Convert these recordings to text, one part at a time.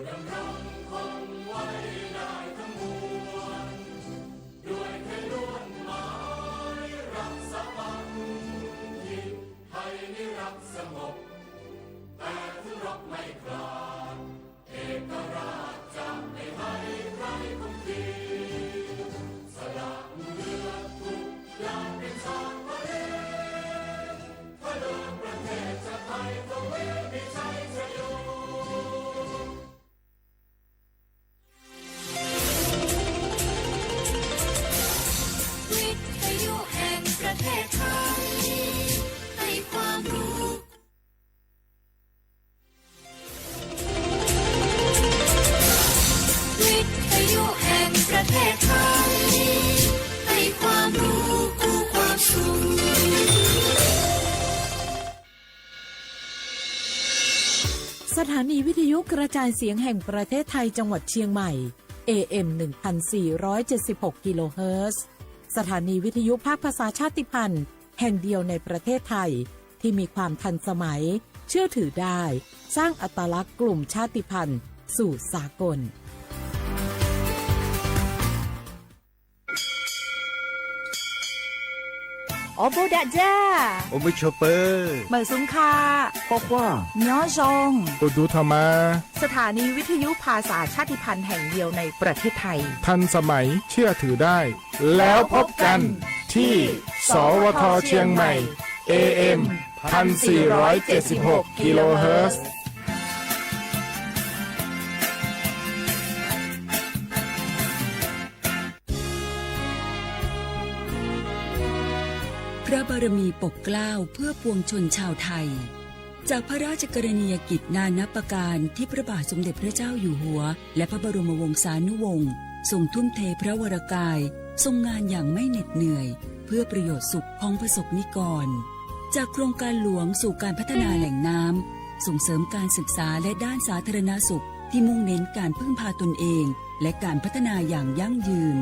ดำรงคงไว้ได้ทั้งมวล ด้วยไทยล้วนหมายรักสามัคคี ไทยนี้รักสงบ แต่ถึงรบไม่กล้า เอกราชจะไม่ให้ใครคุมขี สละเลือดทุกอย่างเป็นชาติทะเล เพื่อเดินประเทศชาติไทย เท่านี้มีชัยชโย วิทยุแห่งประเทศไทย ให้ความรู้ วิทยุแห่งประเทศไทย ให้ความรู้คู่ความสุข สถานีวิทยุกระจายเสียงแห่งประเทศไทยจังหวัดเชียงใหม่ เอ เอ็ม หนึ่งพันสี่ร้อยเจ็ดสิบหก กิโลเฮิรตซ์ สถานีวิทยุภาคภาษาชาติพันธุ์แห่งเดียวในประเทศไทย ที่มีความทันสมัย เชื่อถือได้ สร้างอัตลักษณ์กลุ่มชาติพันธุ์สู่สากล အိၣ်ဘူးဒးဒၢ, အိၣ်မုာ်ဆိးပၢၤ, မုာ်ဆူၣ်ခါ, ကွၢ်ကွၢ်, ညီယီၢ်, အိၣ်ဒူထီၣ်မး, สถานีวิทยุภาษาชาติพันธุ์แห่งเดียวในประเทศไทย ทันสมัย เชื่อถือได้ แล้วพบกันที่ สวท เชียงใหม่ เอ เอ็ม พันสี่ร้อยเจ็ดสิบหก กิโลเฮิรตซ์ พระบารมีปกเกล้าเพื่อปวงชนชาวไทย จากพระราชกรณียกิจนานับประการที่พระบาทสมเด็จพระเจ้าอยู่หัว และพระบรมวงศานุวงศ์ ทรงทุ่มเทพระวรกาย ทรงงานอย่างไม่เหน็ดเหนื่อย เพื่อประโยชน์สุขของประสบนิกร จากโครงการหลวงสู่การพัฒนาแหล่งน้ำ ส่งเสริมการศึกษาและด้านสาธารณสุข ที่มุ่งเน้นการพึ่งพาตนเอง และการพัฒนาอย่างยั่งยืน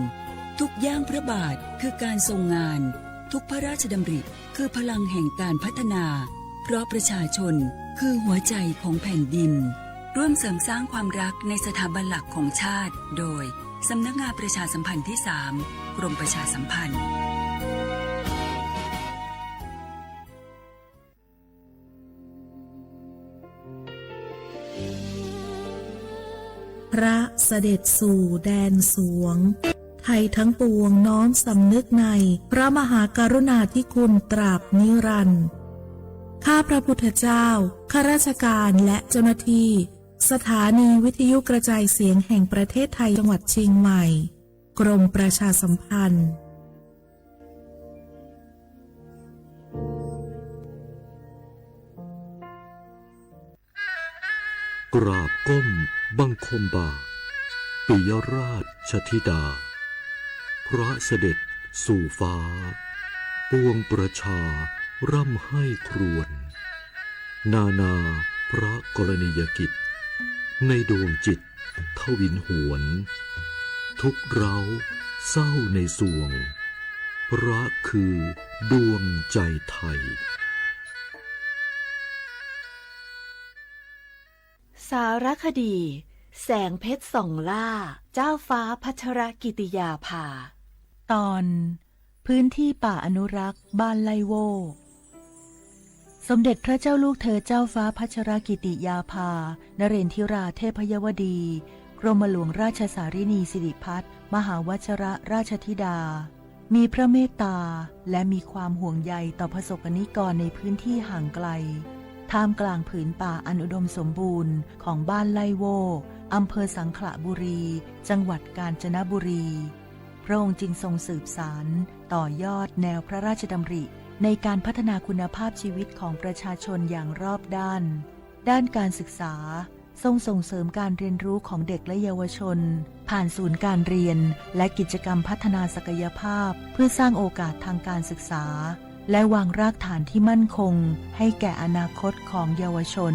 ทุกย่างพระบาทคือการทรงงาน ทุกพระราชดำริคือพลังแห่งการพัฒนา เพราะประชาชนคือหัวใจของแผ่นดิน ร่วมเสริมสร้างความรักในสถาบันหลักของชาติ โดย สำนักงานประชาสัมพันธ์ที่สาม กรมประชาสัมพันธ์ พระเสด็จสู่แดนสวง ไทยทั้งปวงน้อมสำนึกในพระมหากรุณาธิคุณตราบนิรันดร์ ข้าพระพุทธเจ้า ข้าราชการและเจ้าหน้าที่ สถานีวิทยุกระจายเสียงแห่งประเทศไทยจังหวัดเชียงใหม่ กรมประชาสัมพันธ์ กราบก้มบังคมบาท ปิยราชธิดา พระเสด็จสู่ฟ้า ปวงประชาร่ำไห้ครวญ นานาพระกรณียกิจ ในดวงจิตทวินหวน ทุกข์ร้าวเศร้าในสวง พระคือดวงใจไทย สารคดี แสงเพชรส่องล่า เจ้าฟ้าพัชรกิติยาภา ตอน พื้นที่ป่าอนุรักษ์บ้านไล่โว่ สมเด็จพระเจ้าลูกเธอเจ้าฟ้าพัชรกิติยาภา นเรนทิราเทพยวดี กรมหลวงราชสารินีสิริพัฒน์ มหาวชรราชธิดา มีพระเมตตา และมีความห่วงใยต่อประสบกรณิกรในพื้นที่ห่างไกล ท่ามกลางผืนป่าอันอุดมสมบูรณ์ของบ้านไล่โว่ อำเภอสังขละบุรี จังหวัดกาญจนบุรี พระองค์จึงทรงสืบสานต่อยอดแนวพระราชดำริในการพัฒนาคุณภาพชีวิตของประชาชนอย่างรอบด้าน ด้านการศึกษา ทรงส่งเสริมการเรียนรู้ของเด็กและเยาวชน ผ่านศูนย์การเรียน และกิจกรรมพัฒนาศักยภาพ เพื่อสร้างโอกาสทางการศึกษา และวางรากฐานที่มั่นคงให้แก่อนาคตของเยาวชน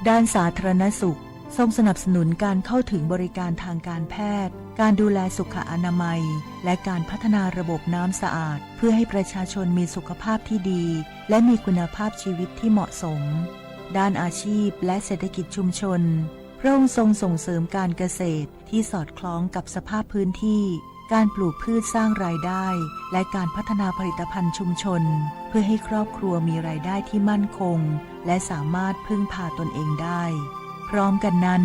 ด้านสาธารณสุข ทรงสนับสนุนการเข้าถึงบริการทางการแพทย์ การดูแลสุขอนามัย และการพัฒนาระบบน้ำสะอาด เพื่อให้ประชาชนมีสุขภาพที่ดี และมีคุณภาพชีวิตที่เหมาะสม ด้านอาชีพและเศรษฐกิจชุมชน พ พระองค์ทรงส่งเสริมการเกษตรที่สอดคล้องกับสภาพพื้นที่ การปลูกพืชสร้างรายได้ และการพัฒนาผลิตภัณฑ์ชุมชน เพื่อให้ครอบครัวมีรายได้ที่มั่นคง และสามารถพึ่งพาตนเองได้ พร้อมกันนั้น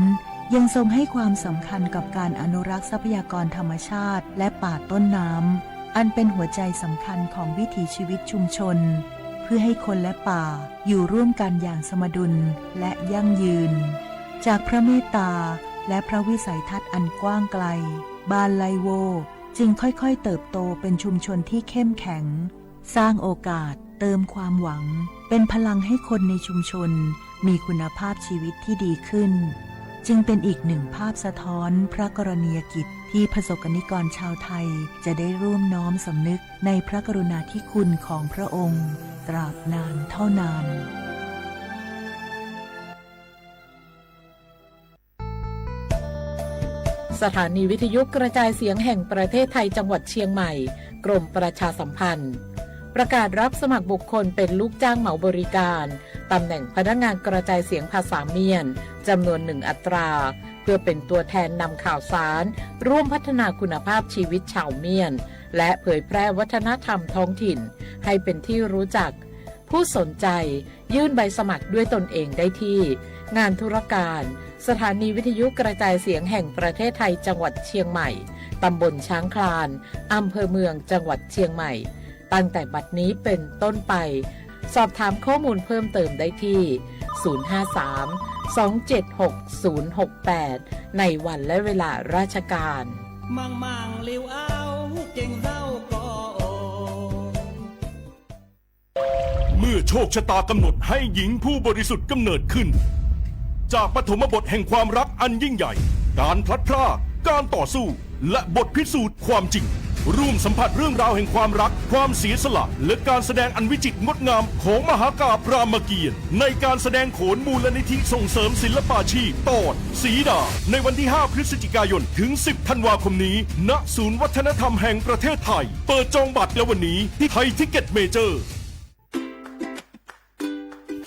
ยังทรงให้ความสำคัญกับการอนุรักษ์ทรัพยากรธรรมชาติและป่าต้นน้ำ อันเป็นหัวใจสำคัญของวิถีชีวิตชุมชน เพื่อให้คนและป่าอยู่ร่วมกันอย่างสมดุลและยั่งยืน จากพระเมตตาและพระวิสัยทัศน์อันกว้างไกล บ้านไล่โว่จึงค่อยๆเติบโตเป็นชุมชนที่เข้มแข็ง สร้างโอกาส เติมความหวัง เป็นพลังให้คนในชุมชนมีคุณภาพชีวิตที่ดีขึ้น จึงเป็นอีกหนึ่งภาพสะท้อนพระกรณียกิจที่ประสบกนิกรชาวไทยจะได้ร่วมน้อมสำนึกในพระกรุณาธิคุณของพระองค์ตราบนานเท่านาน สถานีวิทยุกระจายเสียงแห่งประเทศไทยจังหวัดเชียงใหม่ กรมประชาสัมพันธ์ ประกาศรับสมัครบุคคลเป็นลูกจ้างเหมาบริการ ตำแหน่งพนักงานกระจายเสียงภาษาเมียน จำนวนหนึ่งอัตรา เพื่อเป็นตัวแทนนำข่าวสาร ร่วมพัฒนาคุณภาพชีวิตชาวเมียน และเผยแพร่วัฒนธรรมท้องถิ่น ให้เป็นที่รู้จัก ผู้สนใจ ยื่นใบสมัครด้วยตนเองได้ที่ งานธุรการ สถานีวิทยุกระจายเสียงแห่งประเทศไทยจังหวัดเชียงใหม่ ตำบลช้างคลาน อำเภอเมืองจังหวัดเชียงใหม่ ตั้งแต่บัดนี้เป็นต้นไป สอบถามข้อมูลเพิ่มเติมได้ที่ ศูนย์ห้าสาม สองเจ็ดหก ศูนย์หกแปด ในวันและเวลาราชการ เมื่อโชคชะตากำหนดให้หญิงผู้บริสุทธิ์กำเนิดขึ้น จากปฐมบทแห่งความรักอันยิ่งใหญ่ การพลัดพราก การต่อสู้ และบทพิสูจน์ความจริง ร่วมสัมผัสเรื่องราวแห่งความรัก ความเสียสละ และการแสดงอันวิจิตรงดงามของมหากาพย์รามเกียรติ์ ในการแสดงโขนมูลนิธิส่งเสริมศิลปาชีพ ตอน สีดา ในวันที่ ห้า พฤศจิกายน ถึง สิบ ธันวาคมนี้ ณ ศูนย์วัฒนธรรมแห่งประเทศไทย เปิดจองบัตรแล้ววันนี้ที่ไทยทิกเก็ตเมเจอร์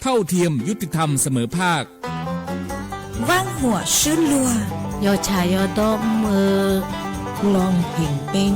เท่าเทียม ยุติธรรม เสมอภาค ว่างหัวซื่อลัว ยอชายอดอมเออ ลองเพ่งเป้ง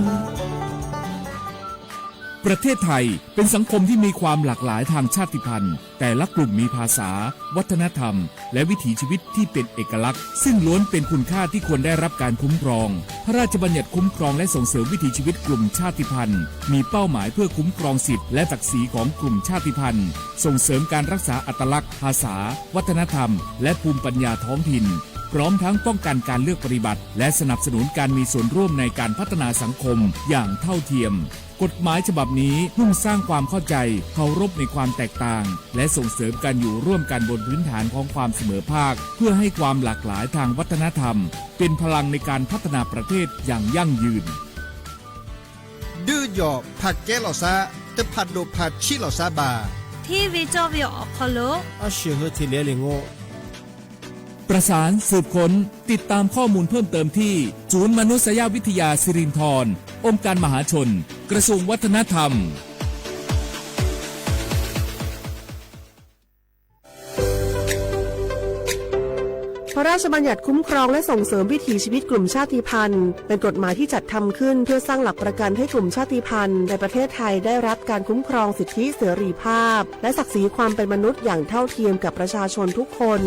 ประเทศไทยเป็นสังคมที่มีความหลากหลายทางชาติพันธุ์ แต่ละกลุ่มมีภาษา วัฒนธรรม และวิถีชีวิตที่เป็นเอกลักษณ์ ซึ่งล้วนเป็นคุณค่าที่ควรได้รับการคุ้มครอง พระราชบัญญัติคุ้มครองและส่งเสริมวิถีชีวิตกลุ่มชาติพันธุ์ มีเป้าหมายเพื่อคุ้มครองสิทธิและศักดิ์ศรีของกลุ่มชาติพันธุ์ ส่งเสริมการรักษาอัตลักษณ์ ภาษา วัฒนธรรม และภูมิปัญญาท้องถิ่น พร้อมทั้งป้องกันการเลือกปฏิบัติ และสนับสนุนการมีส่วนร่วมในการพัฒนาสังคมอย่างเท่าเทียม กฎหมายฉบับนี้มุ่งสร้างความเข้าใจ เคารพในความแตกต่าง และส่งเสริมการอยู่ร่วมกันบนพื้นฐานของความเสมอภาค เพื่อให้ความหลากหลายทางวัฒนธรรม เป็นพลังในการพัฒนาประเทศอย่างยั่งยืน ဒုးယီၣ်ဖးကဲလီၤသး, တဖးဒိၣ်ဖးဆံးလီၤသးဘၣ်. ထံဝံၤကၠီဝံၤအီၤခီလိာ်, အၡၢၣ်ဟၢထံးလဲၤလံာ်ငိၣ် ประสานสืบค้น ติดตามข้อมูลเพิ่มเติมที่ ศูนย์มนุษยวิทยาสิรินธร องค์การมหาชน กระทรวงวัฒนธรรม พระราชบัญญัติคุ้มครองและส่งเสริมวิถีชีวิตกลุ่มชาติพันธุ์ เป็นกฎหมายที่จัดทำขึ้นเพื่อสร้างหลักประกันให้กลุ่มชาติพันธุ์ในประเทศไทยได้รับการคุ้มครองสิทธิเสรีภาพ และศักดิ์ศรีความเป็นมนุษย์อย่างเท่าเทียมกับประชาชนทุกคน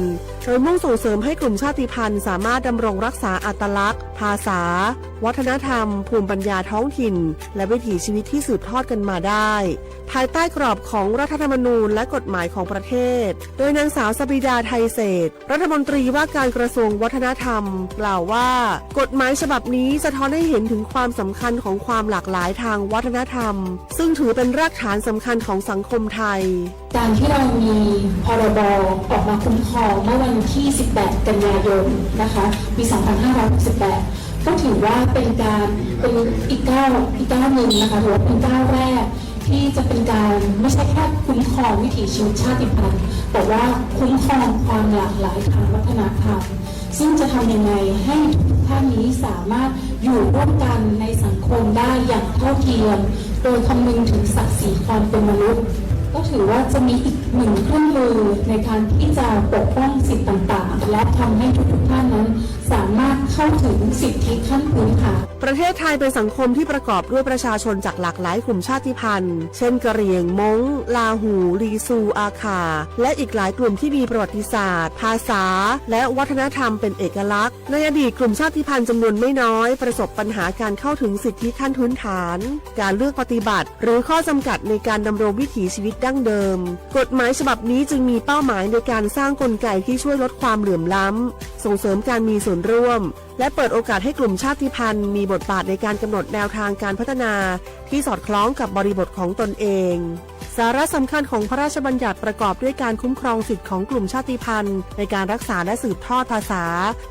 โดยมุ่งส่งเสริมให้กลุ่มชาติพันธุ์สามารถดำรงรักษาอัตลักษณ์ ภาษา วัฒนธรรม ภูมิปัญญาท้องถิ่น และวิถีชีวิตที่สืบทอดกันมาได้ ภายใต้กรอบของรัฐธรรมนูญและกฎหมายของประเทศ โดยนางสาวสบิดา ไทยเศรษฐ รัฐมนตรีว่าการกระทรวงวัฒนธรรม กล่าวว่า กฎหมายฉบับนี้สะท้อนให้เห็นถึงความสำคัญของความหลากหลายทางวัฒนธรรม ซึ่งถือเป็นรากฐานสำคัญของสังคมไทย การที่เรามี พรบ ออกมาคุ้มครองเมื่อวันที่ สิบแปด กันยายน นะคะ ปี สองพันห้าร้อยหกสิบแปด ก็ถือว่าเป็นการ เป็นอีกก้าว อีกก้าวหนึ่งนะคะ ถือว่าเป็นก้าวแรกที่จะเป็นการไม่ใช่แค่คุ้มครองวิถีชีวิตชาติพันธุ์ แต่ว่าคุ้มครองความหลากหลายทางวัฒนธรรม ซึ่งจะทำยังไงให้ทุกท่านนี้สามารถอยู่ร่วมกันในสังคมได้อย่างเท่าเทียม โดยคำนึงถึงศักดิ์ศรีความเป็นมนุษย์ ก็ถือว่าจะมีอีกหนึ่งเครื่องมือในการที่จะปกป้องสิทธิ์ต่างๆ และทำให้ทุกๆท่านนั้นสามารถเข้าถึงสิทธิขั้นพื้นฐาน ประเทศไทยเป็นสังคมที่ประกอบด้วยประชาชนจากหลากหลายกลุ่มชาติพันธุ์ เช่น กะเหรี่ยง ม้ง ลาหู ลีซู อาข่า และอีกหลายกลุ่มที่มีประวัติศาสตร์ ภาษา และวัฒนธรรมเป็นเอกลักษณ์ ในอดีตกลุ่มชาติพันธุ์จำนวนไม่น้อยประสบปัญหาการเข้าถึงสิทธิขั้นพื้นฐาน การเลือกปฏิบัติ หรือข้อจำกัดในการดำรงวิถีชีวิตดั้งเดิม กฎหมายฉบับนี้จึงมีเป้าหมายในการสร้างกลไกที่ช่วยลดความเหลื่อมล้ำ ส่งเสริมการมีส่วนร่วม และเปิดโอกาสให้กลุ่มชาติพันธุ์มีบทบาทในการกำหนดแนวทางการพัฒนาที่สอดคล้องกับบริบทของตนเอง สาระสำคัญของพระราชบัญญัติประกอบด้วยการคุ้มครองสิทธิของกลุ่มชาติพันธุ์ในการรักษาและสืบทอดภาษา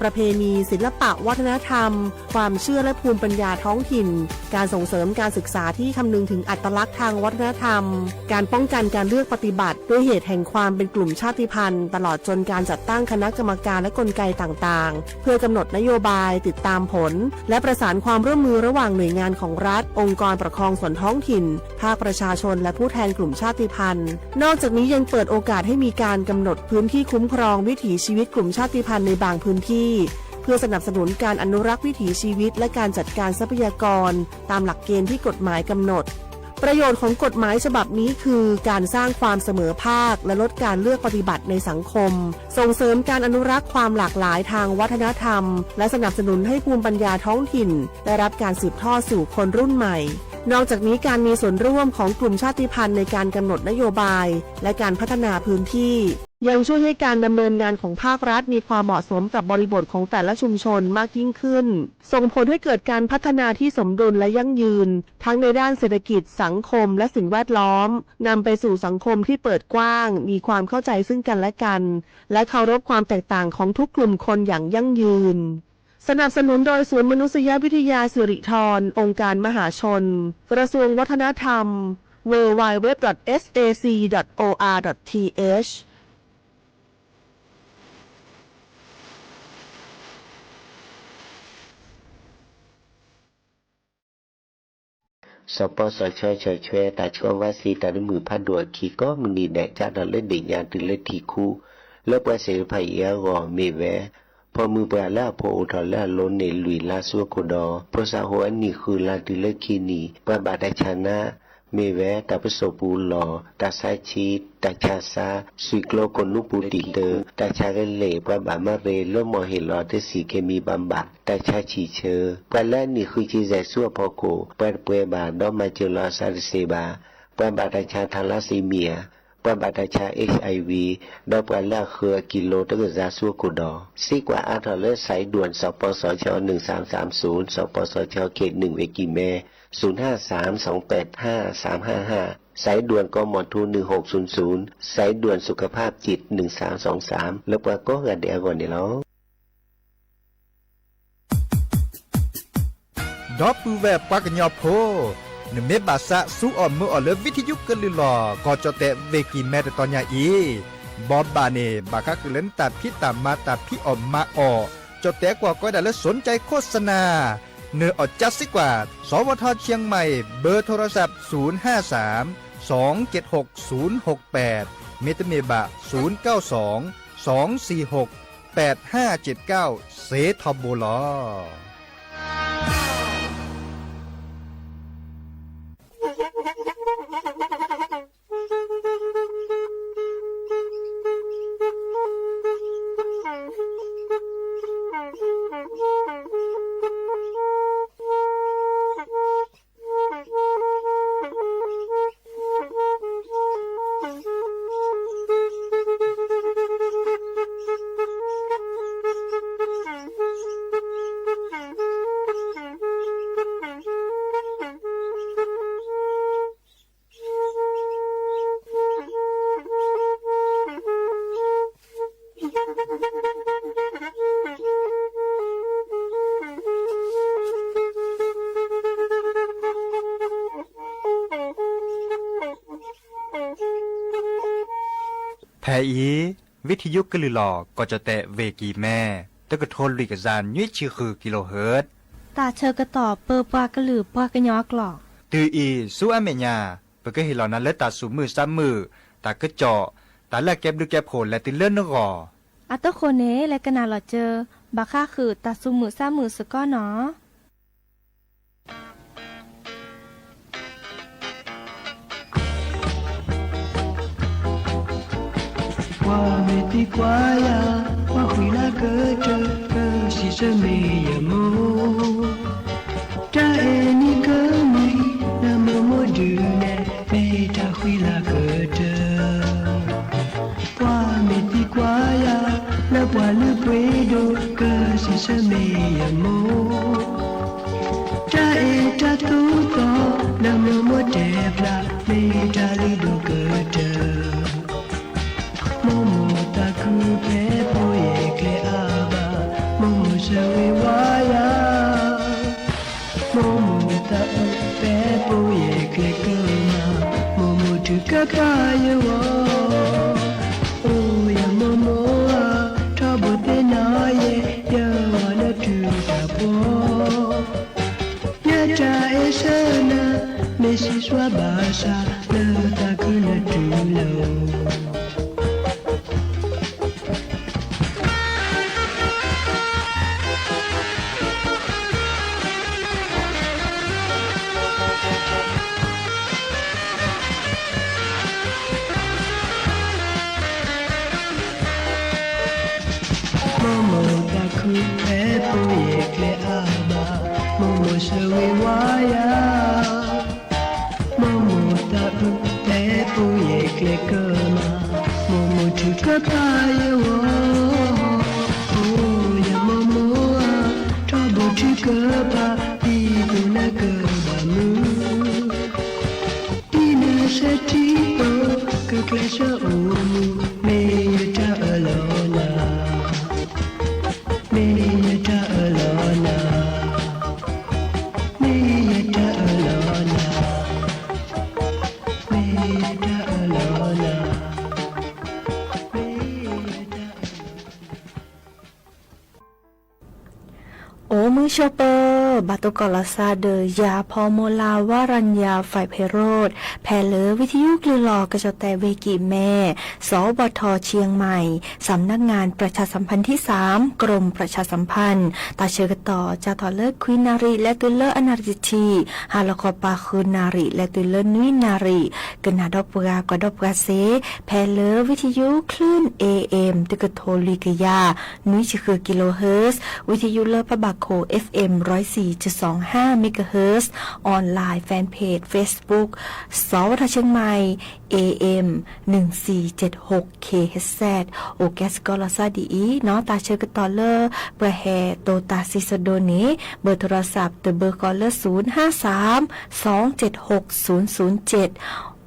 ประเพณี ศิลปะวัฒนธรรม ความเชื่อและภูมิปัญญาท้องถิ่น การส่งเสริมการศึกษาที่คำนึงถึงอัตลักษณ์ทางวัฒนธรรม การป้องกันการเลือกปฏิบัติด้วยเหตุแห่งความเป็นกลุ่มชาติพันธุ์ ตลอดจนการจัดตั้งคณะกรรมการและกลไกต่างๆ เพื่อกำหนดนโยบาย ติดตามผล และประสานความร่วมมือระหว่างหน่วยงานของรัฐ องค์กรปกครองส่วนท้องถิ่น ภาคประชาชน และผู้แทนกลุ่มชาติพันธุ์ นอกจากนี้ยังเปิดโอกาสให้มีการกำหนดพื้นที่คุ้มครองวิถีชีวิตกลุ่มชาติพันธุ์ในบางพื้นที่ เพื่อสนับสนุนการอนุรักษ์วิถีชีวิต และการจัดการทรัพยากร ตามหลักเกณฑ์ที่กฎหมายกำหนด ประโยชน์ของกฎหมายฉบับนี้คือการสร้างความเสมอภาค และลดการเลือกปฏิบัติในสังคม ส่งเสริมการอนุรักษ์ความหลากหลายทางวัฒนธรรม และสนับสนุนให้ภูมิปัญญาท้องถิ่นได้รับการสืบทอดสู่คนรุ่นใหม่ นอกจากนี้การมีส่วนร่วมของกลุ่มชาติพันธุ์ในการกำหนดนโยบาย และการพัฒนาพื้นที่ ยังช่วยให้การดำเนินงานของภาครัฐมีความเหมาะสมกับบริบทของแต่ละชุมชนมากยิ่งขึ้น ส่งผลให้เกิดการพัฒนาที่สมดุลและยั่งยืน ทั้งในด้านเศรษฐกิจ สังคม และสิ่งแวดล้อม นำไปสู่สังคมที่เปิดกว้าง มีความเข้าใจซึ่งกันและกัน และเคารพความแตกต่างของทุกกลุ่มคนอย่างยั่งยืน สนับสนุนโดยศูนย์มนุษยวิทยาสิริธร องค์การมหาชน กระทรวงวัฒนธรรม ดับเบิลยู ดับเบิลยู ดับเบิลยู ดอท เอส เอ ซี ดอท โอ อาร์ ดอท ที เอช စီၤပီစီၤဆၢ ဆၢဆွဲ တၢ်ဆှၢဝါစံး တၢ်တမုာ်ဖးဒိၣ်အခံ ကိးမုၢ်နံၤဒဲး ကၢ်ထီၣ်လၢဒ့ၣ်ညါတုၤလၢထံၣ်ခူ လၢပှၤသ့ၣ်တဖၣ်အံၤအဂီၢ် မ့ၢ်ဝဲ ဖိမုၣ်ပှၢ်လၢအဖိအိၣ်ထီၣ်လၢအလိၤန့ၣ် လွံၢ်လါဆူအခိၣ်ဒီး ဖိစးဟိၣ်အနံၣ်ဃုလါတုၤလၢခံနံၣ် ပှၤဘၣ်တၢ်ဆါနါ မ့ၢ်ဝဲ တၢ်ပစိာ်ပူၤလီၢ်, တၢ်ဆါဆံး, တၢ်ဆါဆါ, စွံၣ်ကျိကိၣ်နူပူၤတံာ်တၢ, တၢ်ဆါကလဲၢ်, ပှၤဘၣ်မၤရ့ လၢမီၢ်ဟ့ၣ်လီၤတဆံး ကဲမံၤဘၣ်ဘၣ်, တၢ်ဆါဆံးဆၢ, ပှၤလၢအနံၣ်ဃုဆံယဲၢ်ဆူအဖီခိၣ် ပှၤတပှဲၤဘၣ် ဒီးမၤစၢၤလီၤအသးတသ့ဘၣ်, ပှၤဘၣ်တၢ်ဆါထါလါစ့မံၤဧါ, ပှၤဘၣ်တၢ်ဆါ HIV ဒီးပှၤလၢအဃၢၤအကံလိတကစၢ်ဆူအခိၣ်ဒီး စံးကွၢ်အါထီၣ်လၢ စဲးဒွဲၣ် စီၤပီစီၤဆၢ နုၢ်သၢမ်သၢမ်သုး စီၤပီစီၤဆၢ ခ့ၣ်နုာ်ဝဲကံၢ်မဲ သုၣ် ห้า สาม สอง แปด ห้า สาม ห้า ห้า สายด่วน กมธ หนึ่ง หก ศูนย์ ศูนย์ สายด่วนสุขภาพจิต หนึ่ง สาม สอง สาม လၢပှၤကိးဂၤဒဲးအဂီၢ်န့ၣ်လီၤ. ဒီပုၢ်ဝဲၢ်ပှၤကညီဖိ, နမ့ၢ်ဘၣ်သးစူအီၣ်မုာ်အီၣ်လၢ ဝံထယုကလုၢ်လီၤ ကီၢ်ကၠီၣ်တဲၣ် ဝ့ၢ်ကံၢ်မဲ တတီၤညါအံၤ, ဘီဘၣ်န့ၣ် ဘၣ်ဃးဃုာ်လၢနတၢ်ဖံးတၢ်မၤ တၢ်ဖံးအီၣ်မၤအီၣ်, ကၠီၣ်တဲၣ်ကွၢ်ကီးဝဲဒၣ်လၢ สนใจโฆษณา နအီၣ်ကၠါစ့ၢ်ကီး สวท เชียงใหม่ เบอร์โทรศัพท์ ศูนย์ ห้า สาม สอง เจ็ด หก ศูนย์ หก แปด မ့တမ့ၢ်ဘၣ် ศูนย์ เก้า สอง สอง สี่ หก แปด ห้า เจ็ด เก้า စ့ထီဘိလီၤ. ဖဲအံၤ ဝံထယုကလုၢ်လီၤ ကီၢ်ကၠီၣ်တဲၣ် ဝ့ၢ်ကံၢ်မဲ တကထိလွံၢ်ကယၤနွံဆံဃု kilohertz တၢ်ဆၢကတီၢ်ပၢပှၤကလုာ်ပှၤကညီကျိာ် တုၤအံၤဆူအမဲာ်ညါ ပကဟ့ၣ်လီၤနၤလၢတၢ်သူၣ်မုာ်သးမုာ်, တၢ်ကစီၣ်, တၢ်လၢအကဲဘျုးကဲဖှိၣ်လဲၤတုၤလၢနဂီၢ်. အဃိန့ၣ် လဲၤကနၣ်လီၤစၢၤ ဘၣ်ဃးဃုာ်တၢ်သူၣ်မုာ်သးမုာ်စ့ၢ်ကီးနီၤ. ကွၢ်မ့ၢ်သံကွၢ်ယၤ, ကွၢ်ဃံလၤကတၢၢ်, ကစံးဆၢမ့ၢ်ယမိၢ်, တၢ်အဲၣ်နံၤကမံၤ, လၢမိၢ်မိၢ်ဒုးနဲၣ်, မ့ၢ်တၢ်ဃံလၤကတၢၢ်. ကွၢ်မ့ၢ်သံကွၢ်ယၤ, လၢပှၤလုၢ်ပှ့ၤဒိၣ်, ကစံးဆၢမ့ၢ်ယမိၢ်, တၢ်အဲၣ်တၢ်သူၣ်သီ, လၢမိၢ်မိၢ်တဲဖျါ, မ့ၢ်တၢ်လုၢ်ဒိၣ်ကတၢၢ်. မိၢ်မိၢ်သးခုဖဲပိာ်ယဲၢ်ကျဲအါဘၣ်, မိၢ်မိၢ်ဆၢဂ့ၤဝါယၤ. မိၢ်မိၢ်သးအုးဖဲပိာ်ယဲၢ်ကျဲကမး, မိၢ်မိၢ်ထုကဖၣ်ယဂီၢ်. အိၣ်ယမိၢ်မိၢ်ဧၢ, ထီဘိသ့ၣ်နီၣ်ယဲၢ်, ယဂီၢ်လၢတုၤတၢ်ပှီၢ်, ယတၢ်အဲၣ်ဆၢနၤ, မ့ၢ်စံးဆှၢဘၣ်ဆၣ်, လၢသးခုနတုၤလီၤ. မိၢ်မိၢ်သးခုဖဲပိာ်ယဲၢ်ကျဲအါဘၣ်, မိၢ်မိၢ်ဆၢဂ့ၤဝါယၤ. မိၢ်မိၢ်သးအုးဖဲပိာ်ယဲၢ်ကျဲကမး, မိၢ်မိၢ်ထုကဖၣ်ယဂီၢ်. အိၣ်ယမိၢ်မိၢ်ဧၢ, ထီဘိထုကဖၣ်, ဒ်သိးနကဘၣ်မုာ်, ဒ်နဆၢထံသိး, ကကျဲးစၢးအိၣ်မူ, မ့ၢ်ယတၢ်အၢၣ်လီၤနၤ, မ့ၢ်ယတၢ်အၢၣ်လီၤနၤ, မ့ၢ်ယတၢ်အၢၣ်လီၤနၤ, မ့ၢ်ယတၢ်အၢၣ်လီၤနၤ, မ့ၢ်ယတၢ်အၢၣ်လီၤနၤ. အိၣ်မုာ်ဆိးပၢၤ, ဘၣ်တိၢ်ကီးလီၤသးဒီး ယၤဖီမိၢ်လၢ် ဝါရံယၤ ဖဲးဖဲးရိး, ဖဲလၢဝံၤထယုကလုၢ်လီၤကစီၣ်တဲာ်ဝ့ၢ်ကံၣ်မဲ, สวท เชียงใหม่, สำนักงานประชาสัมพันธ์ที่สาม กรมประชาสัมพันธ์, တၢ်ဆၢကတီၢ်စးထီၣ်လၢခွံနၣ်ရံၣ် လဲၤတုၤလၢအနၣ်ရံၣ်တထံၣ်, ဟါလီၤခီပၤဃုနၣ်ရံၣ် လဲၤတုၤလၢနွံနၣ်ရံၣ်, ကနၣ်ဒီးပှၤကွၢ်ဒီးပှၤစ့ၢ်, ဖဲလၢဝံၤထယု คลื่น เอ เอ เอ็ม တကထိလွံၢ်ကယၤ နွံဆံဃု kilohertz, ဝံၤထယုလၢပှၤဘၣ်ခိၣ် เอฟเอ็ม ร้อยสี่จุดสองห้าเมกะเฮิรตซ์, online fanpage Facebook สวท เชียงใหม่ เอ เอ็ม หนึ่งสี่เจ็ดหก เค เอช เอส အိၣ်ကဲစ့ၢ်ကီးလီၤသးဒ်အံၤနီၤ. တၢ်ဆၢကတီၢ်လၢပှၤဟဲတိၢ်တၢ်စံးဆၢဒိးန့ၣ် เบอร์โทรศัพท์ တဘၢဃီလၢ ศูนย์ห้าสาม สองเจ็ดหก ศูนย์ศูนย์เจ็ด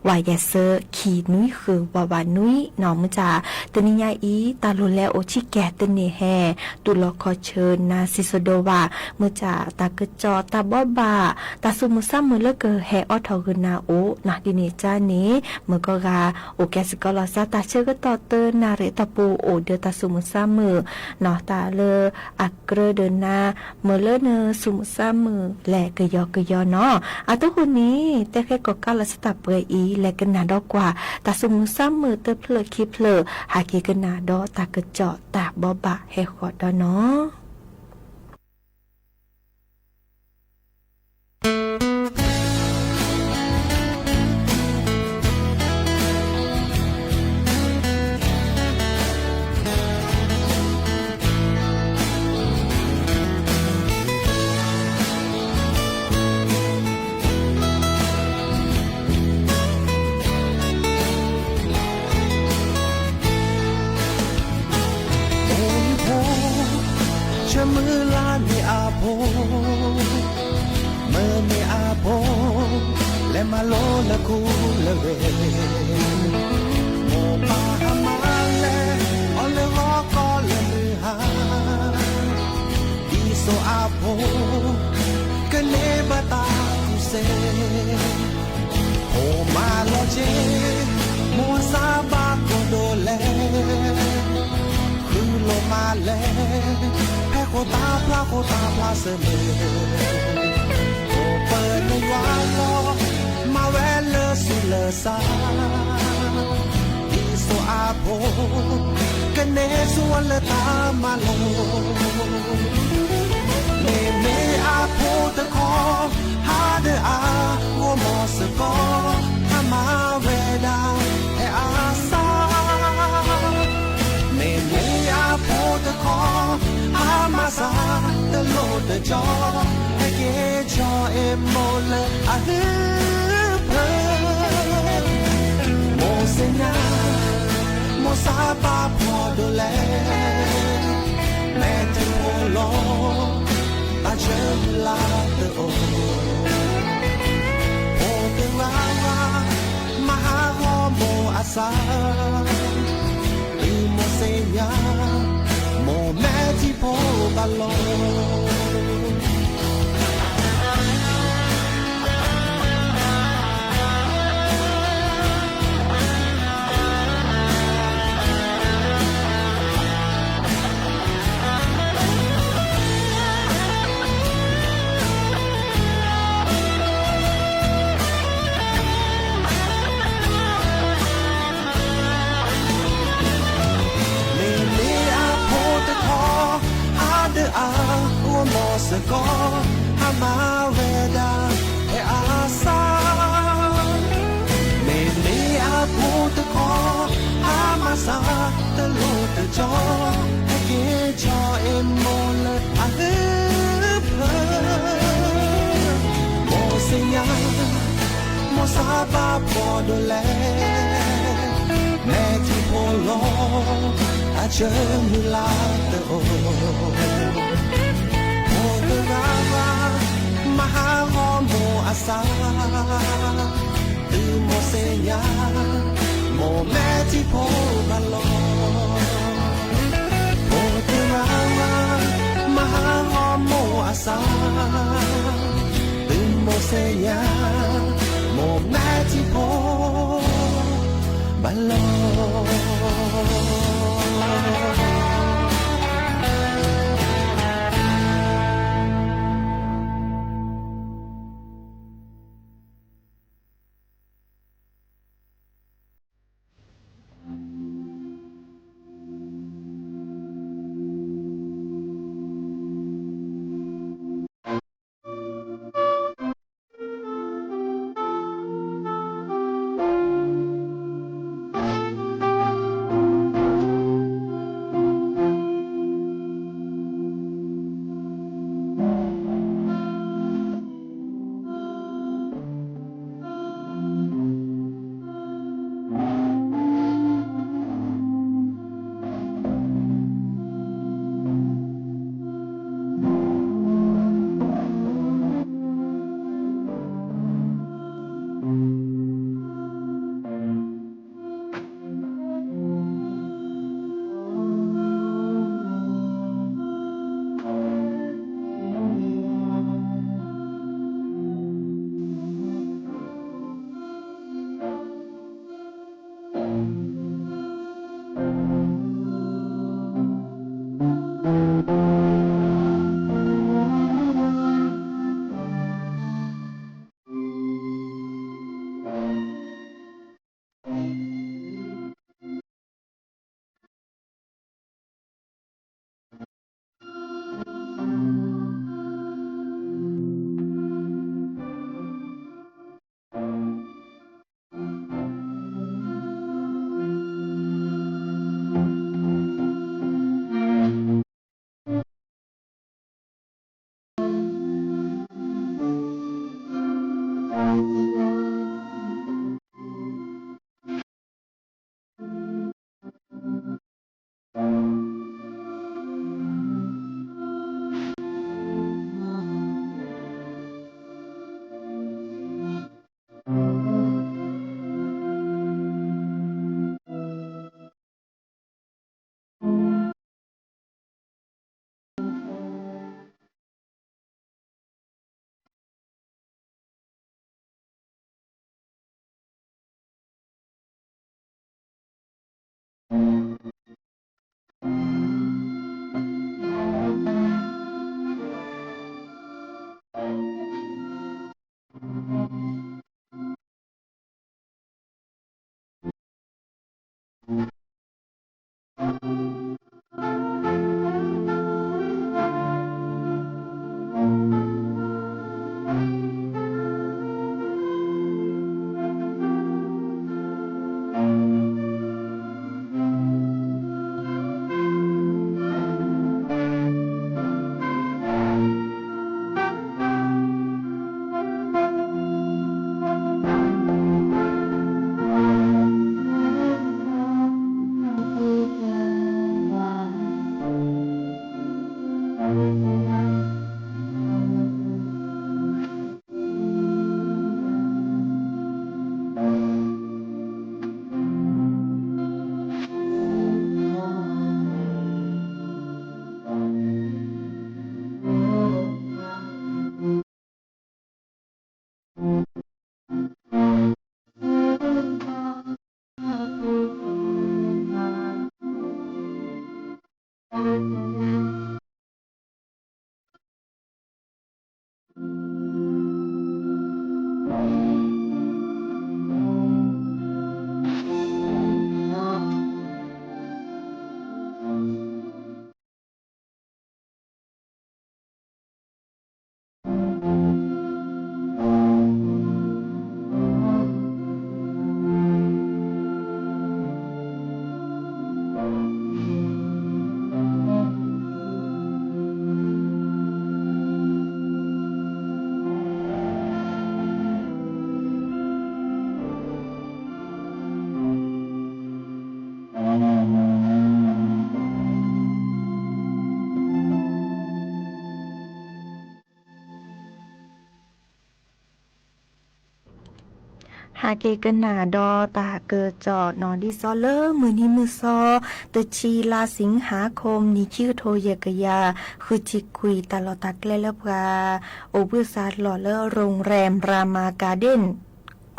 ဝးယဲၢ်ဆၢ ခံနွံဃု ဝးဝးနွံနီၤ. မုၢ်ဆါ တနံၤညါအံၤ တၢ်လိၣ်လဲအိၣ်ဆံးကဲတန့ၢ်ဟဲ တူၢ်လိာ်ခီဆၢနၤစံးဆၢဒိးဘၣ်, မုၢ်ဆါ တၢ်ကစီၣ်တၢ်ဘိးဘၣ် တၢ်သူၣ်မုာ်သးမုာ်လၢကဟဲအိးထီၣ်ဂုာ်နၤအိၣ်နီၤ ဒ်န့ၣ်ကါန့ၣ် မုၢ်ကီၢ်ဂၤ အိၣ်ကဲစ့ၢ်ကီးလီၤသး တၢ်ဆၢကတီၢ်တနၣ်ရံၣ်တီၢ်ပူၤ အိၣ်ဒီးတၢ်သူၣ်မုာ်သးမုာ်နီၤ. တၢ်လၢအကြၢးဒီးနၤ မုာ်လၢနသူၣ်မုာ်သးမုာ်လဲၣ် ကယီကယီနီၤ. အတဃိန့ၣ် တဲဃဲကီၢ်ကးလီၤစၢ်တၢ်ပှဲၤအံၤ လဲၤကနၣ်ဒီးကွၢ် တၢ်သူၣ်မုာ်သးမုာ်တဖျၢၣ်ခံဖျၢၣ် ဟးက့ၤကနၣ်ဒီးတၢ်ကစီၣ်တၢ်ဘိးဘၣ်ဟဲဃီၤဒီးနီၤ. ဖိ ဆၢမုၢ်လၢ်န့ၢ်အဖိ မုၢ်န့ၢ်အဖိ လဲၤမၤလိလၢခူလၢဝဲၢ် မိၢ်ပၢ်ဟါမၢ်လဲၤ အီၣ်လၢဂီၤကီၢ်လၢမုၢ်ဟါ ဒ်သိးအဖိ ကန့ၢ်ဘၣ်တၢ်ကူၣ်စ့ ဖိမၤလီၤက့ၤ မိၢ်စၢ်ဘၣ်ကီၢ်ဒိၣ်လဲၣ် ဃုလိာ်မးလဲၣ် ဖဲဃိာ်တၢ်ဖျါဃိာ်တၢ်ဖျါစၢၤလၢ ဖိပၢ်န့ၣ်ယွၤလီၤ မၤ ဝဲလၢဆူးလၢစၢ်, ဒ်သိးအဖိ ကန့ၢ်ဆူၣ်လၢတၢ်မၤလိာ်, မ့မ့ၢ်အဖိတခီ ဟးဒၢးအဂီၢ်မီၤစ့ၢ်ကီး, အမၤဝဲဒၣ်ဖဲအါစၢ် မ့မ့ၢ်အဖိတခီ အမၤစၢ်တလိၣ်တကီ, ဟဲက့ၤကၠီအ့ၣ်မိၢ်လၢအဟုဖၢ, မိၢ်စ့ၣ်ညါ, မိၢ်စၢ်ပာ်ဖှိၣ်ဒိၣ်လဲၣ်, မဲာ်ထံဖိလီၤ, တၢ်ဆၢမုၢ်လၢ်တအိၣ်, ဖိတဂၤဂၤ မၤဟးဂီၤမိၢ်အစၢ်, တုၤမိၢ်စ့ၣ်ညါ, မိၢ်မဲာ်ထံဖိဘၣ်လီၤ. မ့မ့ၢ်အဖိတခီ ဟးဒၢးအဂီၢ်မီၤစ့ၢ်ကီး, အမၤဝဲဒၣ်ဖဲအါစၢ်, မ့မ့ၢ်အဖိတခီ အမၤစၢ်တလိၣ်တကီ, ဟဲက့ၤကၠီအ့ၣ်မိၢ်လၢအဟုဖၢ, မိၢ်စ့ၣ်ညါ, မိၢ်စၢ်ပာ်ဖှိၣ်ဒိၣ်လဲၣ်, မဲာ်ထံဖိလီၤ, တၢ်ဆၢမုၢ်လၢ်တအိၣ်, ဖိတဂၤဂၤ မၤဟးဂီၤမိၢ်အစၢ်, တုၤမိၢ်စ့ၣ်ညါ, မိၢ်မဲာ်ထံဖိဘၣ်လီၤ. ဖိတဂၤဂၤ မၤဟးဂီၤမိၢ်အစၢ်, တုၤမိၢ်စ့ၣ်ညါ, မိၢ်မဲာ်ထံဖိဘၣ်လီၤ. ဟးက့ၤကနၣ်ဒီးတၢ်ကစီၣ်နီၤ ဒ်သိးလၢမုၢ်နံၤမုၢ်သီ တဆံလါ สิงหาคม နံၣ်ခံကထိယဲၢ်ကယၤ ဃုဆံခွံ တၢ်လီၢ်တၢ်ကျဲလၢပှၤအိၣ်ဘှံးစးလီၢ်လၢ โรงแรมรามาการ์เด้น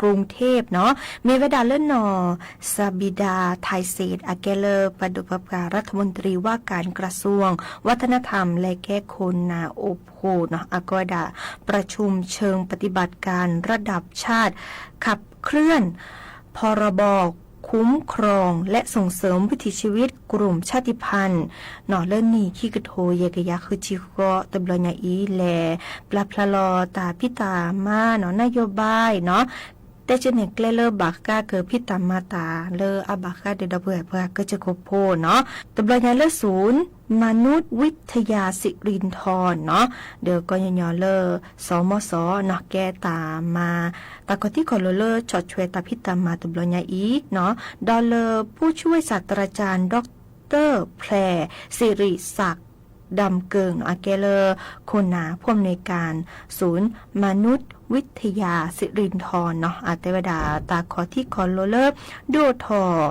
กรุงเทพ နီၤ မ့ၢ်ဝဲဒၣ်လၢနီၢ် ซาบิดา ไทยเศรษฐ အကဲလၢပှၤဒိၣ်ပှၤပှၢ် รัฐมนตรีว่าการกระทรวงวัฒนธรรม လဲၤကဲခိၣ်နၢ်အိၣ်ဖှိၣ်နီၤ အကဲဝဲဒၣ် ประชุมเชิงปฏิบัติการระดับชาติ ขับเคลื่อน พรบ คุ้มครองและส่งเสริมวิถีชีวิตกลุ่มชาติพันธุ์ နီၤ လၢနံၣ်ခံကထိယဲၢ်ကယၤ ဃုဆံဃိး တဘျီညါအံၤ လဲၤပျၢ်ဖျါလီၤတၢ်ဖံးတၢ်မၤနီၤ นโยบาย နီၤ တဲဆၢန့ၢ်ကျဲလၢဘၣ်ဃးက့ၤဖံးတၢ်မၤတၢ် လၢအဘၣ်ဃးဒီးဒီပုၢ်ဝဲၢ်ပှၤကစၢၢ်ခိၣ်ဖိနီၤ တဘျီညါလၢ ศูนย์มนุษยวิทยาสิรินธร နီၤ ဒီးကိးညီညီလၢ สมส နီၤ ကဲတၢ်မၤ တၢ်ခီၣ်ထံးခီၣ်လိာ်လၢ ဆီၣ်ထွဲတၢ်ဖံးတၢ်မၤတဘျီညါအံၤနီၤ ဒီးလၢ ผู้ช่วยศาสตราจารย์ ดอกเตอร์ แพร สิริศักดิ์ ดำเกิง နီၤ အကဲလၢ ခိၣ်နၢ် ผู้อำนวยการ ศูนย์มนุษยวิทยาสิรินธร နီၤ အတဲဝဲဒၣ်တၢ်ခီၣ်ထံးခီၣ်လိာ်လၢ ဒုးအိၣ်ထီၣ်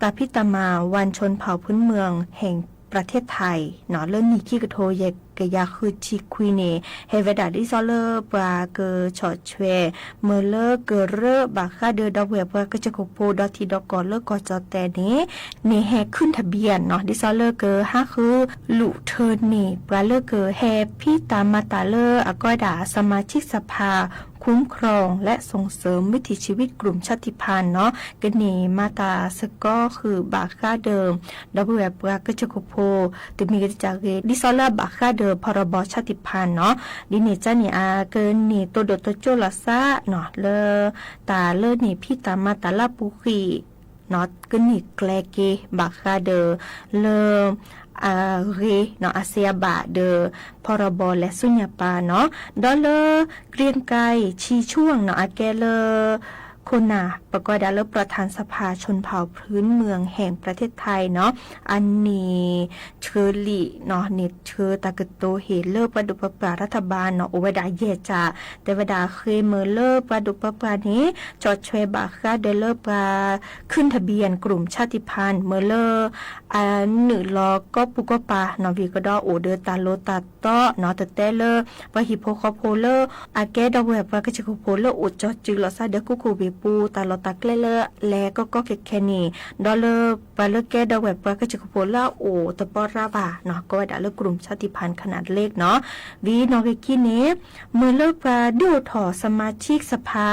တၢ်ဖံးတၢ်မၤ วันชนเผ่าพื้นเมืองแห่งประเทศไทย နီၤ လၢနံၣ်ခံကထိယဲၢ်ကယၤ ဃုဆံခွံန့ၣ် ဟဲဝဲဒၣ်ဒ်သိးလၢပှၤကဆီၣ်ထွဲ မ့ၢ်လၢကရၢဘၣ်ဃးဒီးဒီပုၢ်ဝဲၢ်ပှၤကစၢၢ်ခိၣ်ဖိ ဒီးထံဒီးကီၢ်လၢကီၢ်ကၠီၣ်တဲၣ်န့ၣ် န့ၣ်ဟဲ ขึ้นทะเบียน နီၤ ဒ်သိးလၢကဟးဃုလူၣ်ထၢန့ၢ် ပှၤလၢကဟဲဖံးတၢ်မၤတၢ်လၢအကဲဝဲဒၣ် สมาชิกสภาคุ้มครองและส่งเสริมวิถีชีวิตกลุ่มชาติพันธุ์ နီၤ ကန့ၢ်မၤတၢ်စ့ၢ်ကီးဃုာ်ဘၣ်ဃးဒီး ဒီပုၢ်ဝဲၢ်ပှၤကစၢၢ်ခိၣ်ဖိ တမံၤဂ့ၤတမံၤဂ့ၤ ဒ်သိးလၢအဘၣ်ဃးဒီး พรบชาติพันธุ์ နီၤ ဒ်န့ၣ်ကန့ၣ် အကန့ၢ်တိၢ်ဒိၣ်တိၢ်ကၠိလီၤသး နီၤ လၢတၢ်လၢန့ၣ်ဖံးတၢ်မၤတၢ်လၢအပူၤကွံာ် နီၤ ကန့ၢ်ကျဲက့ၤဘၣ်ဃးဒီးလၢ အဂ့ၤ နီၤ အစံးအဘၣ်ဒီး พรบ လဲၤဆူညါပၢ် နီၤ ဒီးလၢ เกรียงไกร ชีช่วง နီၤ အကဲလၢ ခိၣ်နၢ် ပကိးဒၣ်လၢ ประธานสภาชนเผ่าพื้นเมืองแห่งประเทศไทย နီၤ အန့ၣ်ဆှၢလံာ် နီၤ န့ၣ်ဆှၢတၢ်ကတိၤဟ့ၣ်လၢပှၤဒိၣ်ပှၤပှၢ် รัฐบาล နီၤ အိၣ်ဝဲဒၣ်ယဲၢ်ကၠၢ် တဲဝဲဒၣ်ဃ့မ့ၢ်လၢပှၤဒိၣ်ပှၤပှၢ်န့ၣ် ဆီၣ်ထွဲဘၣ်ဃးဒီးလၢပှၤ ขึ้นทะเบียนกลุ่มชาติพันธุ์ မ့ၢ်လၢ အနုာ်လီၤကီၢ်ပူၤကီၢ်ပၤ နီၤ ဝံၤကဒီးအိၣ်ဒီးတၢ်လိၤတၢ်တီ နီၤ တတဲလၢ ပှၤဟံၣ်ဖိဃီဖိလၢ အကဲဒီပုၢ်ဝဲၢ်ပှၤကစၢၢ်ခိၣ်ဖိလၢအိၣ်ကၠီစုလီၤသးဒီး ကီၢ်ခိၣ်ဝ့ၢ်ပူၤ တၢ်လီၢ်တၢ်ကျဲလၢလဲၤကီကီခဲခဲန့ၣ် ဒီးလၢပှၤလၢကဲဒီပုၢ်ဝဲၢ်ပှၤကစၢၢ်ခိၣ်ဖိလၢအအိၣ်တပီရၢဘၣ် နီၤ ကိးဝဲဒၣ်လၢ กลุ่มชาติพันธุ์ขนาดเล็ก နီၤ ဝံၤနီၣ်ဂံၢ်ခံန့ၣ် မ့ၢ်လၢပှၤဒုးအိၣ်ထီၣ် สมาชิกสภา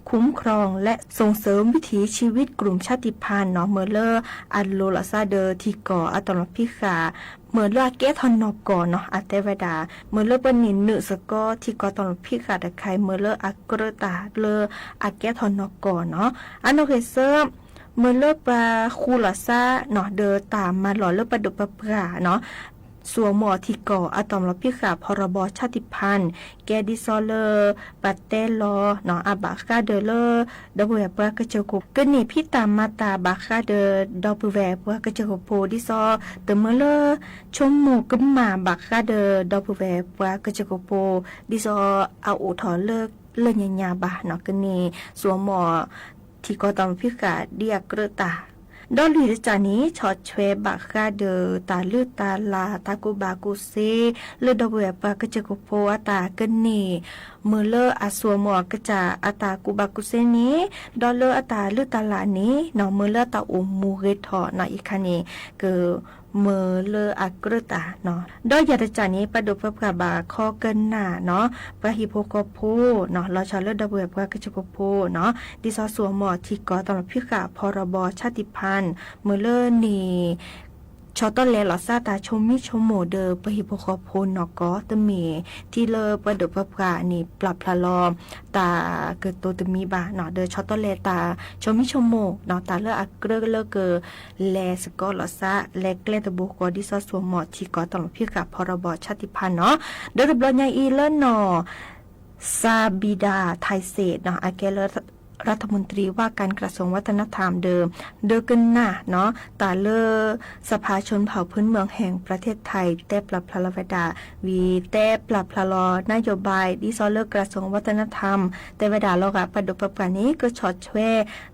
คุ้มครองและส่งเสริมวิถีชีวิตกลุ่มชาติพันธุ์ နီၤ မ့ၢ်လၢအလိၤလီၤသးဒီးထံကီၢ်အတၢ်လီၢ်ဖံးဃာ် မ့ၢ်လၢအကဲထီၣ်နီၢ်ကီၢ် နီၤ အတဲဝဲဒၣ် မ့ၢ်လၢပှၤန့ၢ်နုာ်စ့ၢ်ကီးထံကီၢ်တၢ်လီၢ်ဖံးဃာ်တခါအံၤ မ့ၢ်လၢအကြၢးတၢ်လၢအကဲထီၣ်နီၢ်ကီၢ် နီၤ အနီၣ်ဂံၢ်သၢ မ့ၢ်လၢပှၤဃူလီၤသး နီၤ ဒီးတၢ်မၤလီၢ်လၢပှၤဒိၣ်ပှၤပှၢ် နီၤ စိာ်မီၤထံကီၢ်အတၢ်လီၤဖံးဃာ် ဖီရီဘီ ဆၣ်တံၣ်ဖၣ် ကဲဒ်သိးလၢ ပတဲလီၤ အဘၣ်ဃးဒီးလၢ ဒီပုၢ်ဝဲၢ်ပှၤကစၢၢ်ခိၣ် ကန့ၢ်ဖံးတၢ်မၤတၢ်ဘၣ်ဃးဒီး ဒီပုၢ်ဝဲၢ်ပှၤကစၢၢ်ခိၣ်ဖိ ဒ်သိးတမၢလၢ ဆိကမိၣ်ကမၣ်ဘၣ်ဃးဒီး ဒီပုၢ်ဝဲၢ်ပှၤကစၢၢ်ခိၣ်ဖိ ဒ်သိးအအိၣ်ထီၣ်လၢ လၢညါညါဘၣ် ကန့ၢ်စိာ်မီၤ ထံကီၢ်တၢ်လီၤဖံးဃာ်ဒ်အကြၢးတၢ် ဒီးလွံၢ်တကးန့ၣ် ဆီၣ်ထွဲဘၣ်ဃးဒီးတၢ်လုၢ်တၢ်လၢ် တၢ်ကူၣ်ဘၣ်ကူၣ်သ့ လၢဒီပုၢ်ဝဲၢ်ပှၤကစၢၢ်ခိၣ်ဖိအတၢ်ကန့ၢ် မၢလၢအစိာ်မီၤအကစၢ်အတၢ်ကူၣ်ဘၣ်ကူၣ်သ့န့ၣ် ဒီးလၢအတၢ်လုၢ်တၢ်လၢ်န့ၣ် မၢလၢအတၢ်အိၣ်မူဂ့ၤထီၣ် အံၤခါန့ၣ် က မၢလၢအကြၢးတၢ် ဒီးယၤတကးန့ၣ် ပှၤဒိၣ်ပှၤပှၢ်ဘၣ်ခီကနၣ် ပှၤဟံၣ်ဖိဃီဖိ လီၤဆီလၢဒီပုၢ်ဝဲၢ်ပှၤကစၢၢ်ခိၣ်ဖိ ဒ်သိးစိာ်မီၤထံကီၢ်တၢ်လီၤဖံးဃာ် ဖီရီဘီ ဆၣ်တံၣ်ဖၣ် မၢလၢန့ၣ် ဆီတလဲလီၤသးတၢ်ဆိမိၣ်ဆိကမိၣ်ဒီး ပှၤဟံၣ်ဖိဃီဖိနီၢ်ကီၢ် တမ့ၢ်ထံလၢပှၤဒိၣ်ပှၤပှၢ်န့ၣ် ပျၢ်ဖျါလီၤ တၢ်ကတိၤတမံၤဘၣ် ဒီးဆီတလဲတၢ်ဆိမိၣ်ဆိကမိၣ် တၢ်လၢအကြၢးလၢက လဲၤစ့ၢ်ကီးလီၤသး လဲၤကျဲတဘိဃီ ဒ်သိးစိာ်မီၤထံကီၢ်တၢ်လီၤဖံးဃာ် ဖီရီဘီ ဆၣ်တံၣ်ဖၣ်နီၤ ဒီးတဘျီညါအံၤလၢနီၢ် စၤဘံဒၤ ထံစ့း အကဲလၢ รัฐมนตรีว่าการกระทรวงวัฒนธรรม ဒီး ဒိကနၣ် တၢ်လၢ สภาชนเผ่าพื้นเมืองแห่งประเทศไทย တဲပျၢ်ဖျါလီၤဝဲဒၣ် ဝံၤတဲပျၢ်ဖျါလီၤ นโยบาย ဒ်သိးလၢ กระทรวงวัฒนธรรม တဲဝဲဒၣ်လီၤဂာ်ပှၤဒိၣ်ပှၤပှၢ်န့ၣ် ကဆီၣ်ထွဲ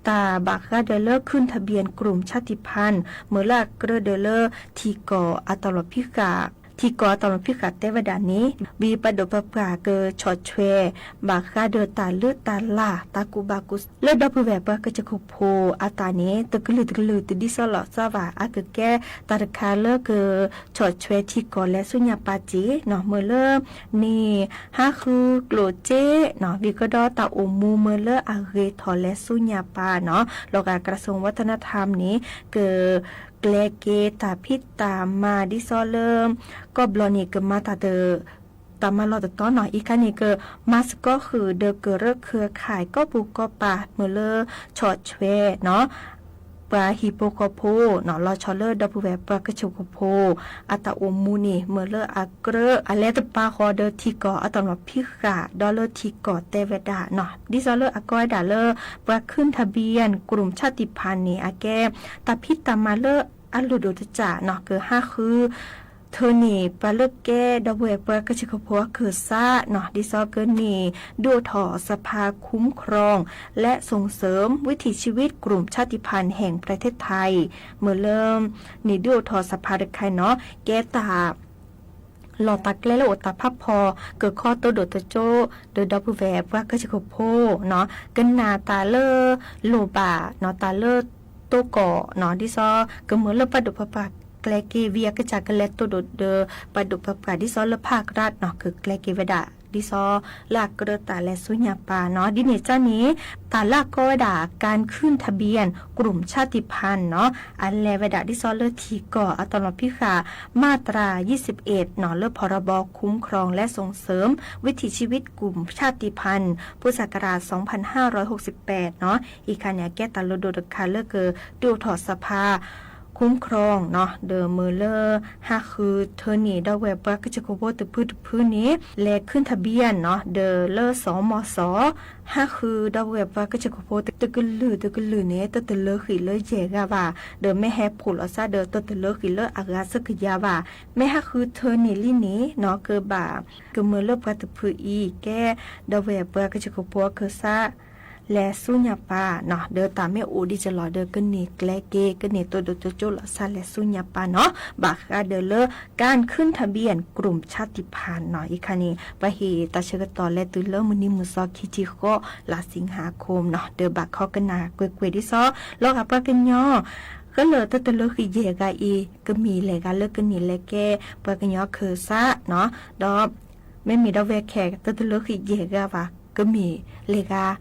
တၢ်ဘၣ်ဃးဒီးလၢ ขึ้นทะเบียนกลุ่มชาติพันธุ์ မၢလၢအကြၢးဒီးလၢ ထံကီၢ်အတၢ်လီၤဖံးဃာ် ထံကီၢ်အတၢ်လီၤဖံးဃာ်တဲဝဲဒၣ်န့ၣ် ဝံၤပှၤဒိၣ်ပှၤပှၢ်ကဆီၣ်ထွဲ ဘၣ်ဃးဒီးတၢ်လုၢ်တၢ်လၢ် တၢ်ကူၣ်ဘၣ်ကူၣ်သ့ လၢဒီပုၢ်ဝဲၢ်ပှၤကစၢၢ်ခိၣ်ဖိအတၢ်န့ၣ် တကလုာ်တကလုာ်တဒ်သိးလိာ်သးဘၣ် အကကဲတၢ်တခါလၢက ဆီၣ်ထွဲထံကီၢ်လဲၤဆူညါပၢ်တ့ၢ်နီၤ မၢလၢ န့ၣ် ဟးဃုကျိၣ်စ့နီၤ ဝံၤကဒီးတၢ်အိၣ်မူမၢလၢအဂ့ၤထီၣ်လဲၤဆူညါပၢ်နီၤ လီၤဂာ် กระทรวงวัฒนธรรม န့ၣ် က ကျဲက့ၤတၢ်ဖံးတၢ်မၤဒ်သိးလၢ ကီၢ်ဘျီန့ၣ် ကမၤတၢ်တ တၢ်မၤလီၢ်တတီၤနီၤ အံၤခါန့ၣ် ကမၤသကိးဃုာ်ဒီးကရၢခၢၣ်ခါ ကီၢ်ပူၤကီၢ်ပၤ မၢလၢဆီၣ်ထွဲနီၤ ပှၤဟံၣ်ဖိဃီဖိနီၤ လီၤဆီလၢဒီပုၢ်ဝဲၢ်ပှၤကစၢၢ်ခိၣ်ဖိ အတၢ်အိၣ်မူန့ၣ် မၢလၢအကြၢး အလဲၤတပာ်ဃီၤဒီးထံကီၢ်အတၢ်လီၤဖံးဃာ် ဒီးလၢထံကီၢ်တဲဝဲဒၣ်နီၤ ဒ်သိးလၢအကိးဝဲဒၣ်လၢ ပှၤ ขึ้นทะเบียนกลุ่มชาติพันธุ์ န့ၣ် အကဲ တၢ်ဖံးတၢ်မၤလၢအလိၣ်ဒိၣ်တစၢ်နီၤ ကဟးဃု ထၢန့ၢ် ပှၤလၢကဲဒီပုၢ်ဝဲၢ်ပှၤကစၢၢ်ခိၣ်ဖိအခၢၣ်စးနီၤ ဒ်သိးကန့ၢ် ဒုးအိၣ်ထီၣ် สภาคุ้มครองและส่งเสริมวิถีชีวิตกลุ่มชาติพันธุ์แห่งประเทศไทย မၢလၢ န့ၣ် ဒုးအိၣ်ထီၣ် สภา တခါနီၤ ကဲတၢ် လီၢ်တၢ်ကျဲလၢအိၣ်တၢ်ဖးဖီ ကခီတိၢ်ဒိၣ်တကၠိ ဒီးဒီပုၢ်ဝဲၢ်ပှၤကစၢၢ်ခိၣ်ဖိနီၤ ကနၣ်တၢ်လၢလိၣ်ဘၣ်နီၤ တၢ်လၢတိကီၢ်နီၤ ဒ်သိးကမၢလၢပှၤဒိၣ်ပှၤပှၢ်ကျဲက့ၤ ဝံၤအကစၢ်ကလဲၤတိၢ်ဒိၣ်ဒီး ပှၤဒိၣ်ပှၤပှၢ် ဒ်သိးလၢ ภาครัฐ နီၤ ကကျဲက့ၤဝဲဒၣ် ဒ်သိးလၢအကြၢးတၢ်လဲၤဆူညါပၢ်နီၤ ဒ်န့ၣ်ကန့ၣ် တၢ်လၢအကိးဝဲဒၣ် การขึ้นทะเบียนกลุ่มชาติพันธุ์ နီၤ အလဲၤဝဲဒၣ်ဒ်သိးလၢထံကီၢ်အတၢ်လီၤဖံးဃာ် มาตรายี่สิบเอ็ด နီၤ လၢ พรบคุ้มครองและส่งเสริมวิถีชีวิตกลุ่มชาติพันธุ์ พุทธศักราชสองพันห้าร้อยหกสิบแปด နီၤ အံၤခါန့ၣ် အကဲတၢ်လိၣ်ဒိၣ်တခါလၢက ဒုးအိၣ်ထီၣ် สภา คุ้มครอง နီၤ ဒီးမၢလၢ ဟးဃုထၢန့ၢ် ဒီပုၢ်ဝဲၢ်ပှၤကစၢၢ်ခိၣ်ဖိတဖုတဖုန့ၣ် လဲၤ ขึ้นทะเบียน နီၤ ဒီးလၢ สมส ဟးဃုဒီပုၢ်ဝဲၢ်ပှၤကစၢၢ်ခိၣ်ဖိတကလုာ်တကလုာ်န့ၣ် တတလၢဃံာ်လၢယဲၢ်ဂၤဘၣ် ဒီးမ့ၢ်ဟဲဖှိၣ်လီၤသးဒီးတတလၢဃံာ်လၢအဂၤဆၢကယၤဘၣ် မ့ၢ်ဟးဃုထၢန့ၢ်လံန့ၣ်နီၤ ကဘၣ် ကမၢလၢပှၤတဖုအံၤ ကဲ ဒီပုၢ်ဝဲၢ်ပှၤကစၢၢ်ခိၣ်ဖိအခၢၣ်စး လဲၤဆူညါပၢ်နီၤ ဒီးတၢ်မ့ၢ်အိၣ်ဒံးကလီၤဒီး ကန့ၢ်ကျဲက့ၤ ကန့ၢ်တိၢ်ဒိၣ်တိၢ်ကၠိလိာ်သးလဲၤဆူညါပၢ်နီၤ ဘၣ်ဃးဒီးလၢ การขึ้นทะเบียนกลุ่มชาติพันธุ์ နီၤ အံၤခါန့ၣ် ပှၤဟ့ၣ်တၢ်ဆၢကတီၢ်လဲၤတုၤလၢမုၢ်နံၤမုၢ်သီခံဆံဃိး လါ สิงหาคม နီၤ ဒီးဘၣ်ခီကနၣ်ကွ့ၢ်ကွ့ၢ်ဒ်သိး လီၤဂာ်ပှၤကညီ ဃလၢာ်တတလၢဃံာ်ယဲၢ်ဂၤအံၤ ကမ့ၢ်လဲၤဂၤလၢကန့ၢ်လဲၤကဲ ပှၤကညီခၢၣ်စးနီၤ ဒီး မ့မ့ၢ်ဒီပုၢ်ဝဲၢ်ခဲ တတလၢဃံာ်ယဲၢ်ဂၤဘၣ် ကမ့ၢ်လဲၤဂၤ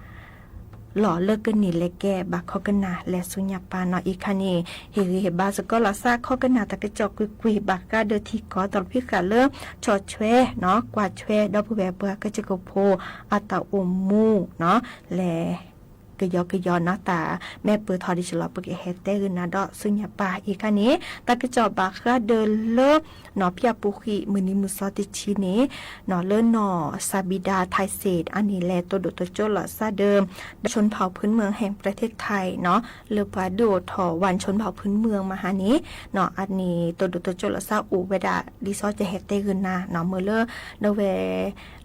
လီၤလၢကန့ၢ်လဲၤကဲ ဘၣ်ခီကနၣ်လဲၤဆူညါပၢ်နီၤ အံၤခါန့ၣ် ဟ့ၣ်ဂံၢ်ဟ့ၣ်ဘါစ့ၢ်ကီးလိာ်သးခီကနၣ်တၢ်ကစီၣ်ကွ့ၢ်ကွ့ၢ် ဘၣ်ဃးဒီးထံကီၢ်တၢ်လီၤဖံးဃာ်လၢ ဆီၣ်ထွဲနီၤ ကွၢ်ထွဲဒီပုၢ်ဝဲၢ်ပှၤကစၢၢ်ခိၣ်ဖိ အတၢ်အိၣ်မူနီၤ လဲၤ ကယီကယီနီၤ တၢ်မ့ၢ်ပၢၢ်ထီၣ်ဒံးကလီၤ ပကဟဲတဲဂုာ်နၤဒီးဆူညါပၢ်အံၤခါန့ၣ် တၢ်ကစီၣ်ဘၣ်ဃးဒီးလၢ နီၤ ဖံအပူၤဃံ မုၢ်နံၤမုၢ်သီတဆံန့ၣ် နီၤ လၢနီၢ် Sabida Thaisit အန့ၣ်လဲၤတိၢ်ဒိၣ်တိၢ်ကၠိလိာ်သးဒီး ชนเผ่าพื้นเมืองแห่งประเทศไทย နီၤ လၢပှၤဒုးအိၣ်ထီၣ် วันชนเผ่าพื้นเมือง မဟါန့ၣ် နီၤ အန့ၣ်တိၢ်ဒိၣ်တိၢ်ကၠိလိာ်သးအိၣ်ဝဲဒၣ် ဒ်သိးကဟဲတဲဂုာ်နၤ နီၤ မ့ၢ်လၢ ဒီးဝဲ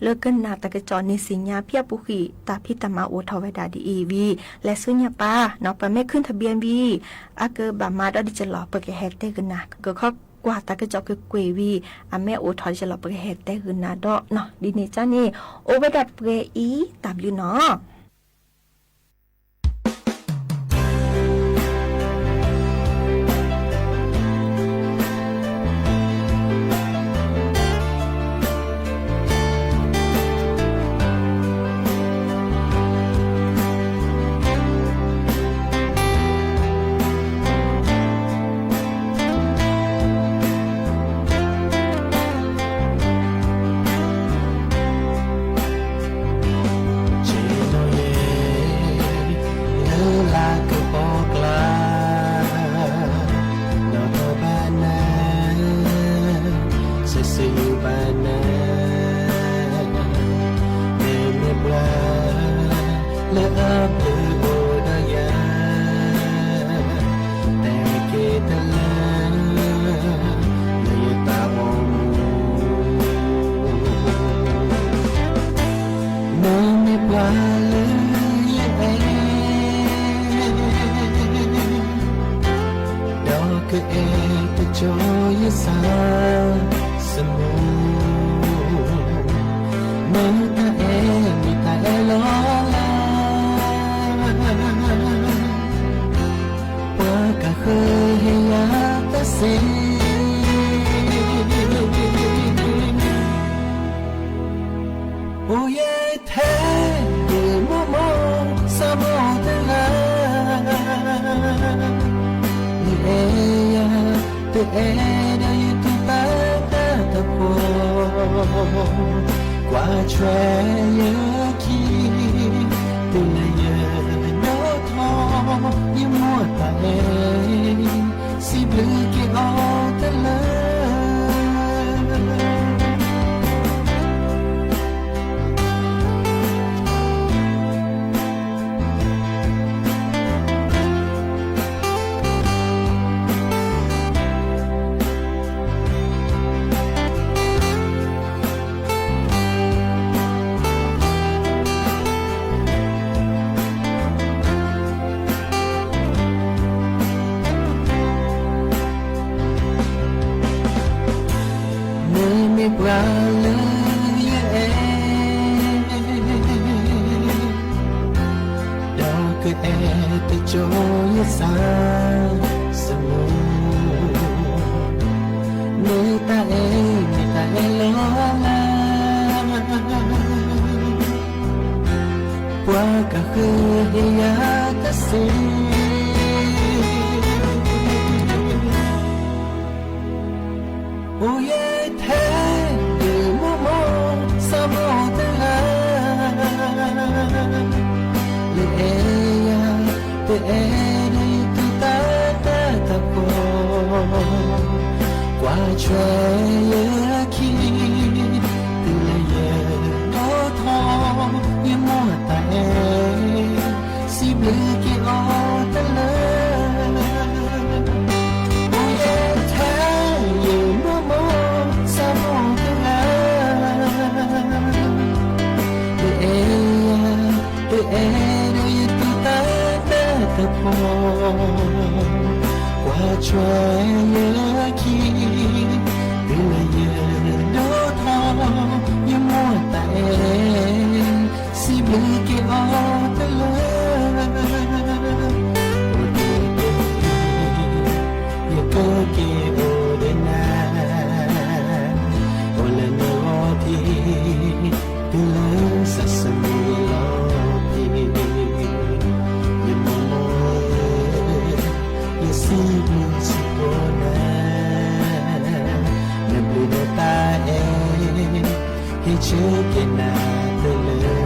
လၢကနၣ်တၢ်ကစီၣ်န့ၣ် သ့ၣ်ညါဖံအပူၤဃံ တၢ်ဖံးတၢ်မၤအိၣ်ထီၣ်ဝဲဒၣ်ဒ်အံၤဝံၤ လဲၤဆူညါပၢ် နီၤ ပမ့ၢ် ขึ้นทะเบียน ဝံၤ အကဘၣ်မၤဒီးဒံးကလီၤ ပကဟဲတဲဂုာ်နၤ ကခီကွၢ်တၢ်ကစီၣ်ကွ့ၢ်ကွ့ၢ်ဝံၤ အမ့ၢ်အိၣ်ထီၣ်ဒံးကလီၤ ပကဟဲတဲဂုာ်နၤဒီး နီၤ ဒ်န့ၣ်ကန့ၣ် အိၣ်ဝဲဒၣ်ပှဲၤအံၤ တၢ်ဘျုးနီၤ. ကဲဒီးယဲ လၢလၢကပီၤကျါ နီၢ်ဒီးဘၣ်နၤ ဆဲးဆဲးယဘၣ်နၤ နမ့ၢ်ပှၤ လၢအဘျုးအိၣ်ဒီးယၤ တဲက့ၤတလၢ လၢယတၢ်အိၣ်မူ နမ့ၢ်ပှၤလၢယအဲၣ် ဒီးကအဲၣ်တကၠိယသးသမူ မ့ၢ်တၢ်အဲၣ်မ့ၢ်တၢ်အဲၣ်လီၤလး ပှၤကဃုဟ့ၣ်ယၤတၢ်စ့ အိၣ်ယဲထဲ ယမိၢ်မိၢ် စီၤမိၢ်တဂၤ နအဲၣ်ယၤ တအဲၣ်ဒီးယတူၢ်ဘၣ်တၢ်တဖှီၣ် ကွၢ်ထွဲယခံ တုၤလၢယ ဒိၣ်ထီၣ် ယမိၢ်တၢ်အဲၣ် စံးဘျုးက့ၤအီၤတလၢ နမ့ၢ်ပှၤလၢယအဲၣ် ဒီးကအဲၣ်တကၠိယသးသမူ မ့ၢ်တၢ်အဲၣ်မ့ၢ်တၢ်အဲၣ်လီၤလး ပှၤကဃုဟ့ၣ်ယၤတၢ်စ့ အိၣ်ယဲထဲ ယမိၢ်မိၢ် စီၤမိၢ်တဂၤ နအဲၣ်ယၤ တအဲၣ်ဒီးယတူၢ်ဘၣ်တၢ်တဖှီၣ် ကွၢ်ထွဲယခံ တုၤလၢယ ဒိၣ်ထီၣ် ယမိၢ်တၢ်အဲၣ် စံးဘျုးက့ၤအီၤတလၢ အိၣ်ယဲထဲ ယမိၢ်မိၢ် စီၤမိၢ်တဂၤ နအဲၣ်ယၤ တအဲၣ်ဒီးယတူၢ်ဘၣ်တၢ်တဖှီၣ် ကွၢ်ထွဲယခံ တုၤလၢယ ဒိၣ်ထီၣ် ယမိၢ်တၢ်အဲၣ် စံးဘျုးက့ၤအီၤတလၢ အိၣ်ဒံး ယကက့ၤအိၣ်ဒီးနၤ အိၣ်လၢနဂီၢ်ထံး တုၤလၢစးဆမံလီၤတံၢ် ယမိၢ်မိၢ်ဧၢ ယစံးဘျုးစံးဖှိၣ်နၤ နဘျုးနတၢ်အဲၣ် ဟ့ၣ်ဆၢက့ၤနၤတလၢ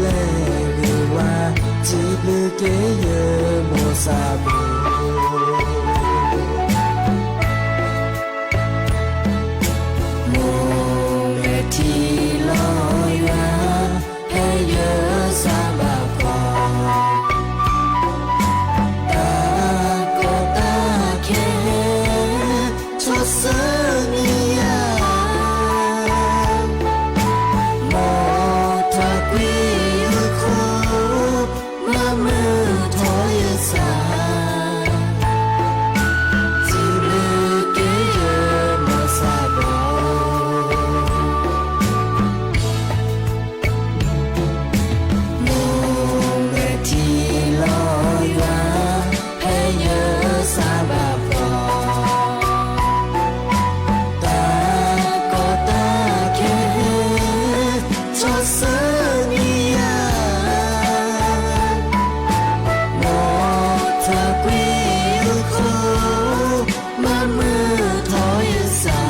လဲၤဂ့ၤဝါ, စံးဘျုးက့ၤယမိၢ်သးဘိ, မိၢ်မဲာ်ထံလီၤယွၤ, ဖဲယသးဘၣ်ဖီ, တၢ်ကီတၢ်ခဲ ဆိၣ်ဆၢန့ၢ်ယၤ, မီၢ်ထီၣ်ကွံာ်ယခိၣ်, မၤမုာ်ထီၣ်ယသး, စံးဘျုးက့ၤယမိၢ်သးဘိ, မိၢ်မဲာ်ထံလီၤယွၤ, ဖဲယသးဘၣ်ဖီ, တၢ်ကီတၢ်ခဲ ဆိၣ်ဆၢန့ၢ်ယၤ, မီၢ်ထီၣ်ကွံာ်ယခိၣ်, မၤမုာ်ထီၣ်ယသး, စံး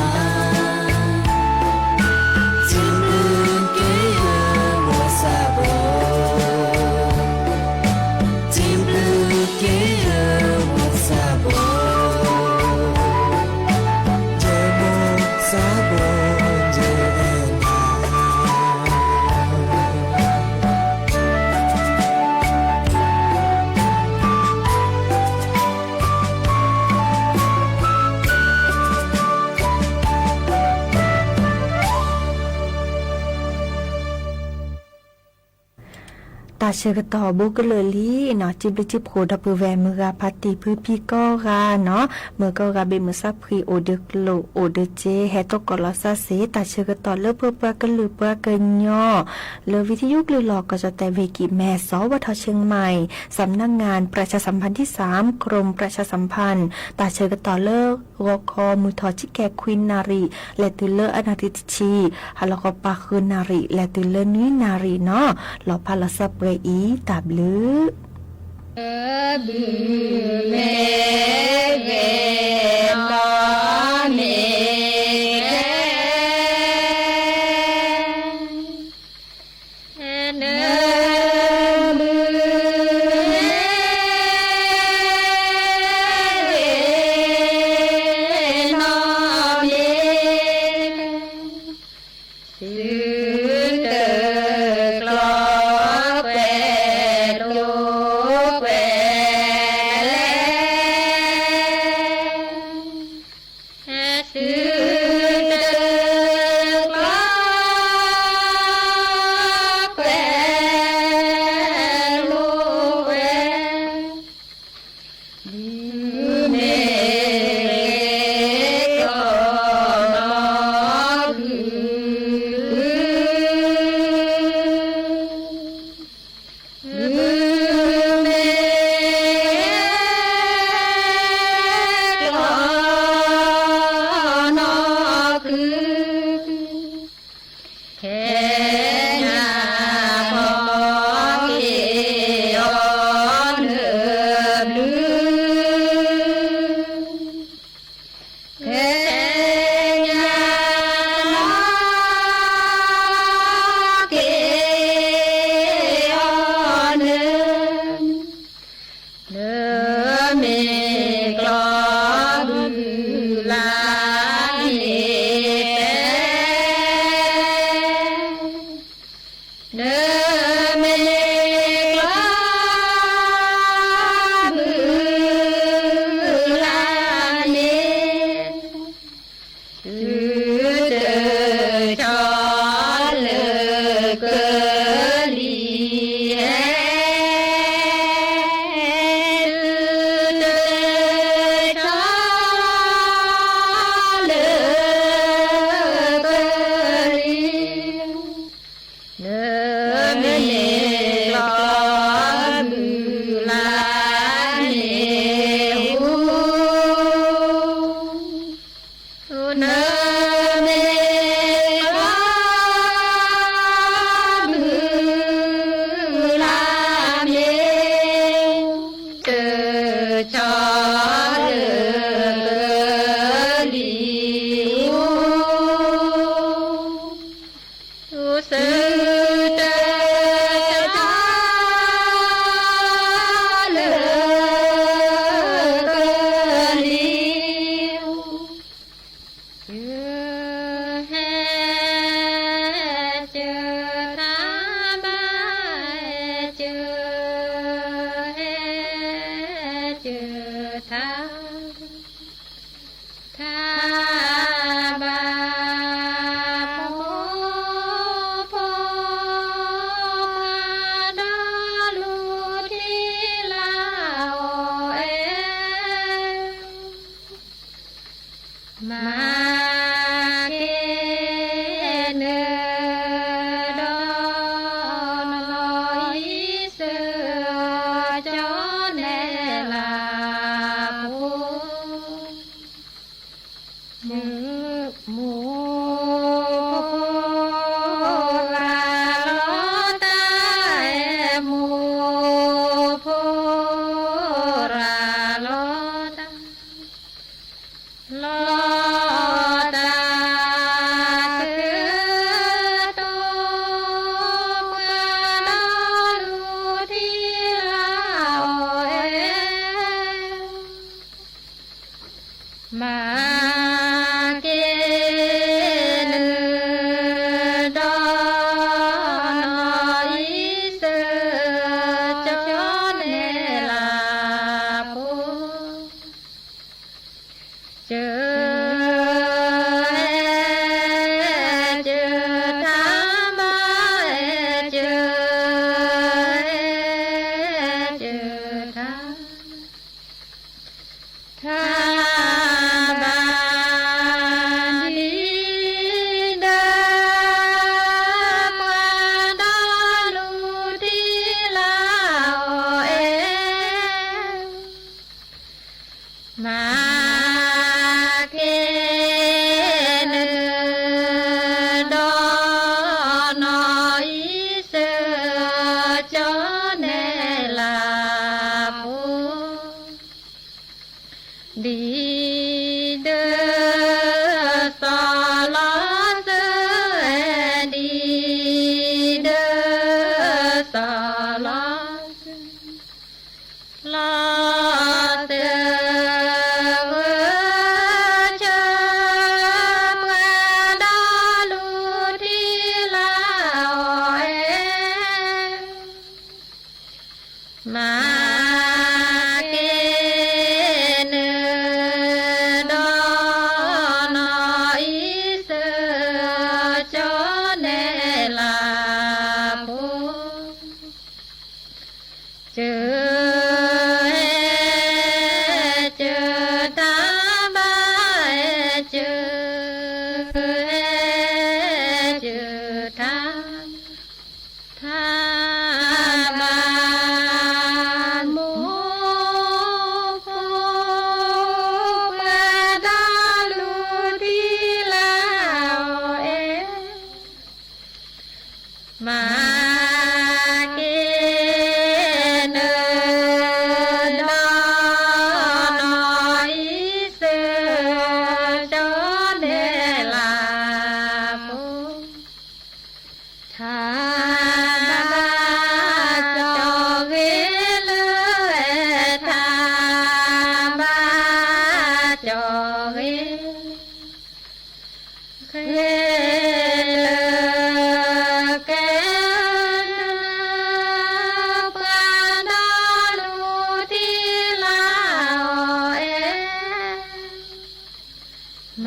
ဘျုးက့ၤယမိၢ်သးဘိ, စံးဘျုးက့ၤယမိၢ်သးဘိ, ယမိၢ်သးဘိ, ယအဲၣ်နၤ. တၢ်ဆၢကတီၢ်ဘူးကလုာ်လံနီၤ, စံးဘျုးစံးဖှိၣ်ဒီပုၢ်ဝဲၢ်မုၢ်ဂၤ ဖါတံၢ်ဖုဖံကိးဂၤနီၤ, မုၢ်ကိးဂၤဘ့ၣ်မုၢ်ဆါဖှံ အိၣ်ဒီးကျိၣ်အိၣ်ဒီးစ့ ဟဲသကိးလီၤစၢ်စ့ၢ် တၢ်ဆၢကတီၢ်လၢပပှၤကလုာ်ပှၤကညီ လၢ วิทยุคลื่นลอย กระจายเสียง เวทีแม่สอด วท เชียงใหม่ สำนักงานประชาสัมพันธ์ที่สาม กรมประชาสัมพันธ์ တၢ်ဆၢကတီၢ်လၢ ဂီၤခီမုၢ်ထီၣ် ဆံကဲခွံနၣ်ရံၣ် လဲၤတုၤလၢအနၣ်ရံၣ်တဆံ, ဟါလီၤခီပၤဃုနၣ်ရံၣ် လဲၤတုၤလၢနွံနၣ်ရံၣ်နီၤ, လီၤဖးလီၤစၢ်ပှဲၤအံၤ တၢ်ဘျုး ဘုမ့ၢ်ဂ့ၤနီၢ်မ့ၢ်ဂ့ၤ နဘုမ့ၢ်ဂ့ၤနီၢ်မ့ၢ်ဂ့ၤ သုတကျိၤကွဲးကျိၤကွဲးလဲၣ် မၤက့ၤနုာ်ဒီးနီၢ်အံၣ်စရ့လး ကၠီနဲလးဖိ, စၢၤဟဲစၢၤထါ ဘၣ်ဟဲစၢၤဟဲစၢၤထါ, ထါဘၣ်မိၢ်ဖိ ပှၤဒီးလူၤထံလၢအီၤအဲၣ်, မၤက့ၤနုာ်ဒီးနီၢ်အံၣ်စရ့လး ကၠီနဲလးဖိ, ထါဘၣ်ကၠီဂ့ၤလၢ ထါဘၣ်ကၠီဂ့ၤ ဂ့ၤလၢကဲ ပှၤဒီးလူၤထံလၢအီၤအဲၣ်,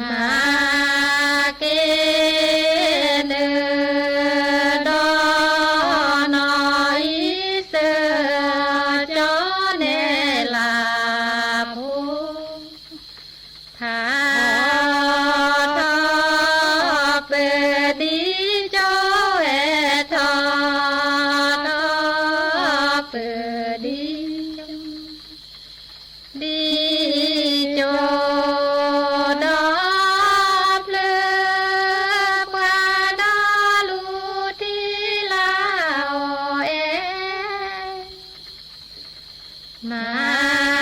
မၤက့ၤနုာ်ဒီးနီၢ်အံၣ်စရ့လး ကၠီနဲလးဖိ, ထါထီၣ်ပၢၤဒံး ကၠီအဲၣ်ထီၣ်ထီၣ်ပၢၤဒံး ဒ်ကၠီဒီးဖျၢၣ် ပှၤဒီးလူၤထံလၢအီၤအဲၣ်, မၤ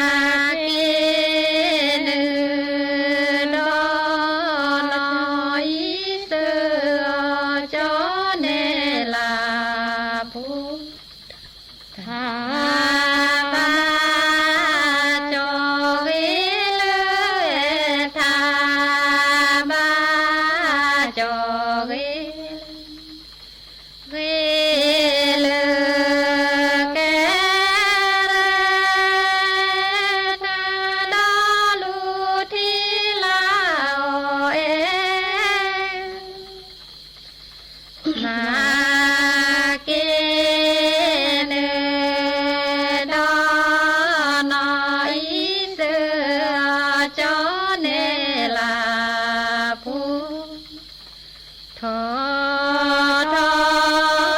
က့ၤနုာ်ဒီးနီၢ်အံၣ်စရ့လး ကၠီနဲလးဖိ, ထါဘၣ်ကၠီဂ့ၤလၢ ထါဘၣ်ကၠီဂ့ၤ ဂ့ၤလၢကဲ ပှၤဒီးလူၤထံလၢအီၤအဲၣ်, မၤက့ၤနုာ်ဒီးနီၢ်အံၣ်စရ့လး ကၠီနဲလးဖိ, ထီၣ်ထီၣ်ပၢၤဒံး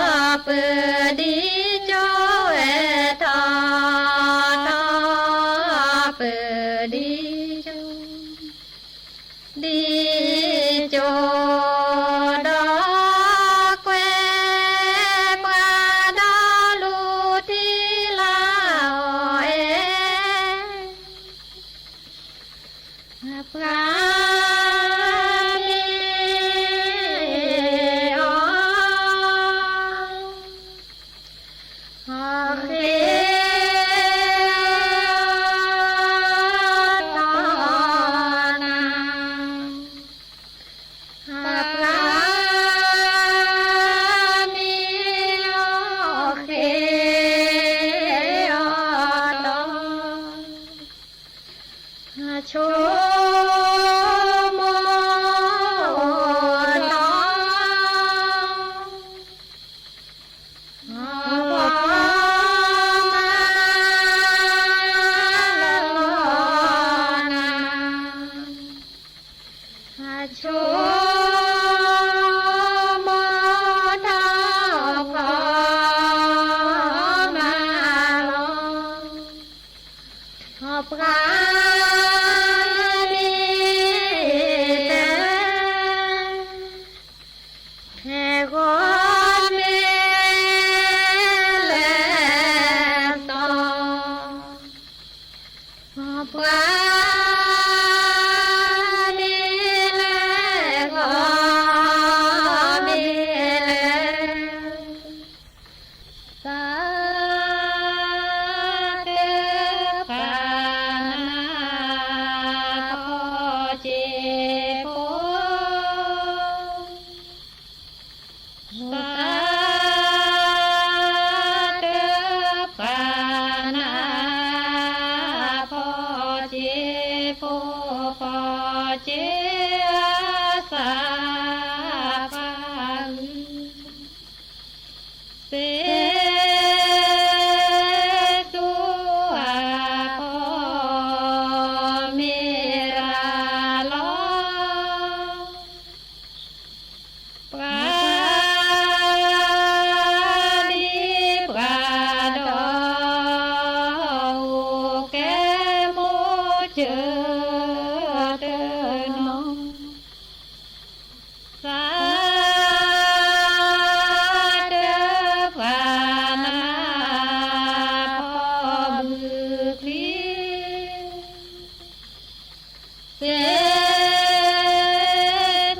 ကၠီအဲၣ်ထီၣ်ထီၣ်ပၢၤဒံး ဒ်ကၠီဒီးကွဲ ပှၤဒီးလူၤထံလၢအီၤအဲၣ်, ပှၤမ့ၢ်အီၤ အီၣ်ဃ့အီၣ်တီနၤ, ပှၤမ့ၢ်အီၣ်ဃ့အီၣ်တီ ဆိမိၣ်ဒီး ပှၤမၤလီၤနၤ, ဆိမိၣ်ထီၣ် ပှၤမၤလီၤ ပှၤ စ့အသးပှၢ်ဧၢ, စ့သူအဖီမ့ၢ်တၢ်လီၤ. ပှၤဒ်ပှၤဒီး အိၣ်ကဲမိၢ်စၢၤတနီၤ, သးတပှၢ်နး ဖီဘုးချံ စ့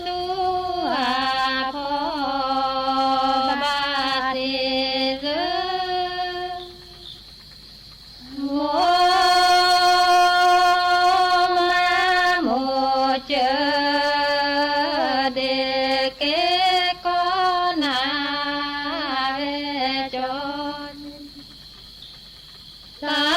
သူအဖီဘၣ်စ့ၢ်ကီး, မိၢ်မးမိၢ်စၢၤ ဒ့က့ၤကီနၤဝဲကၠီ, သး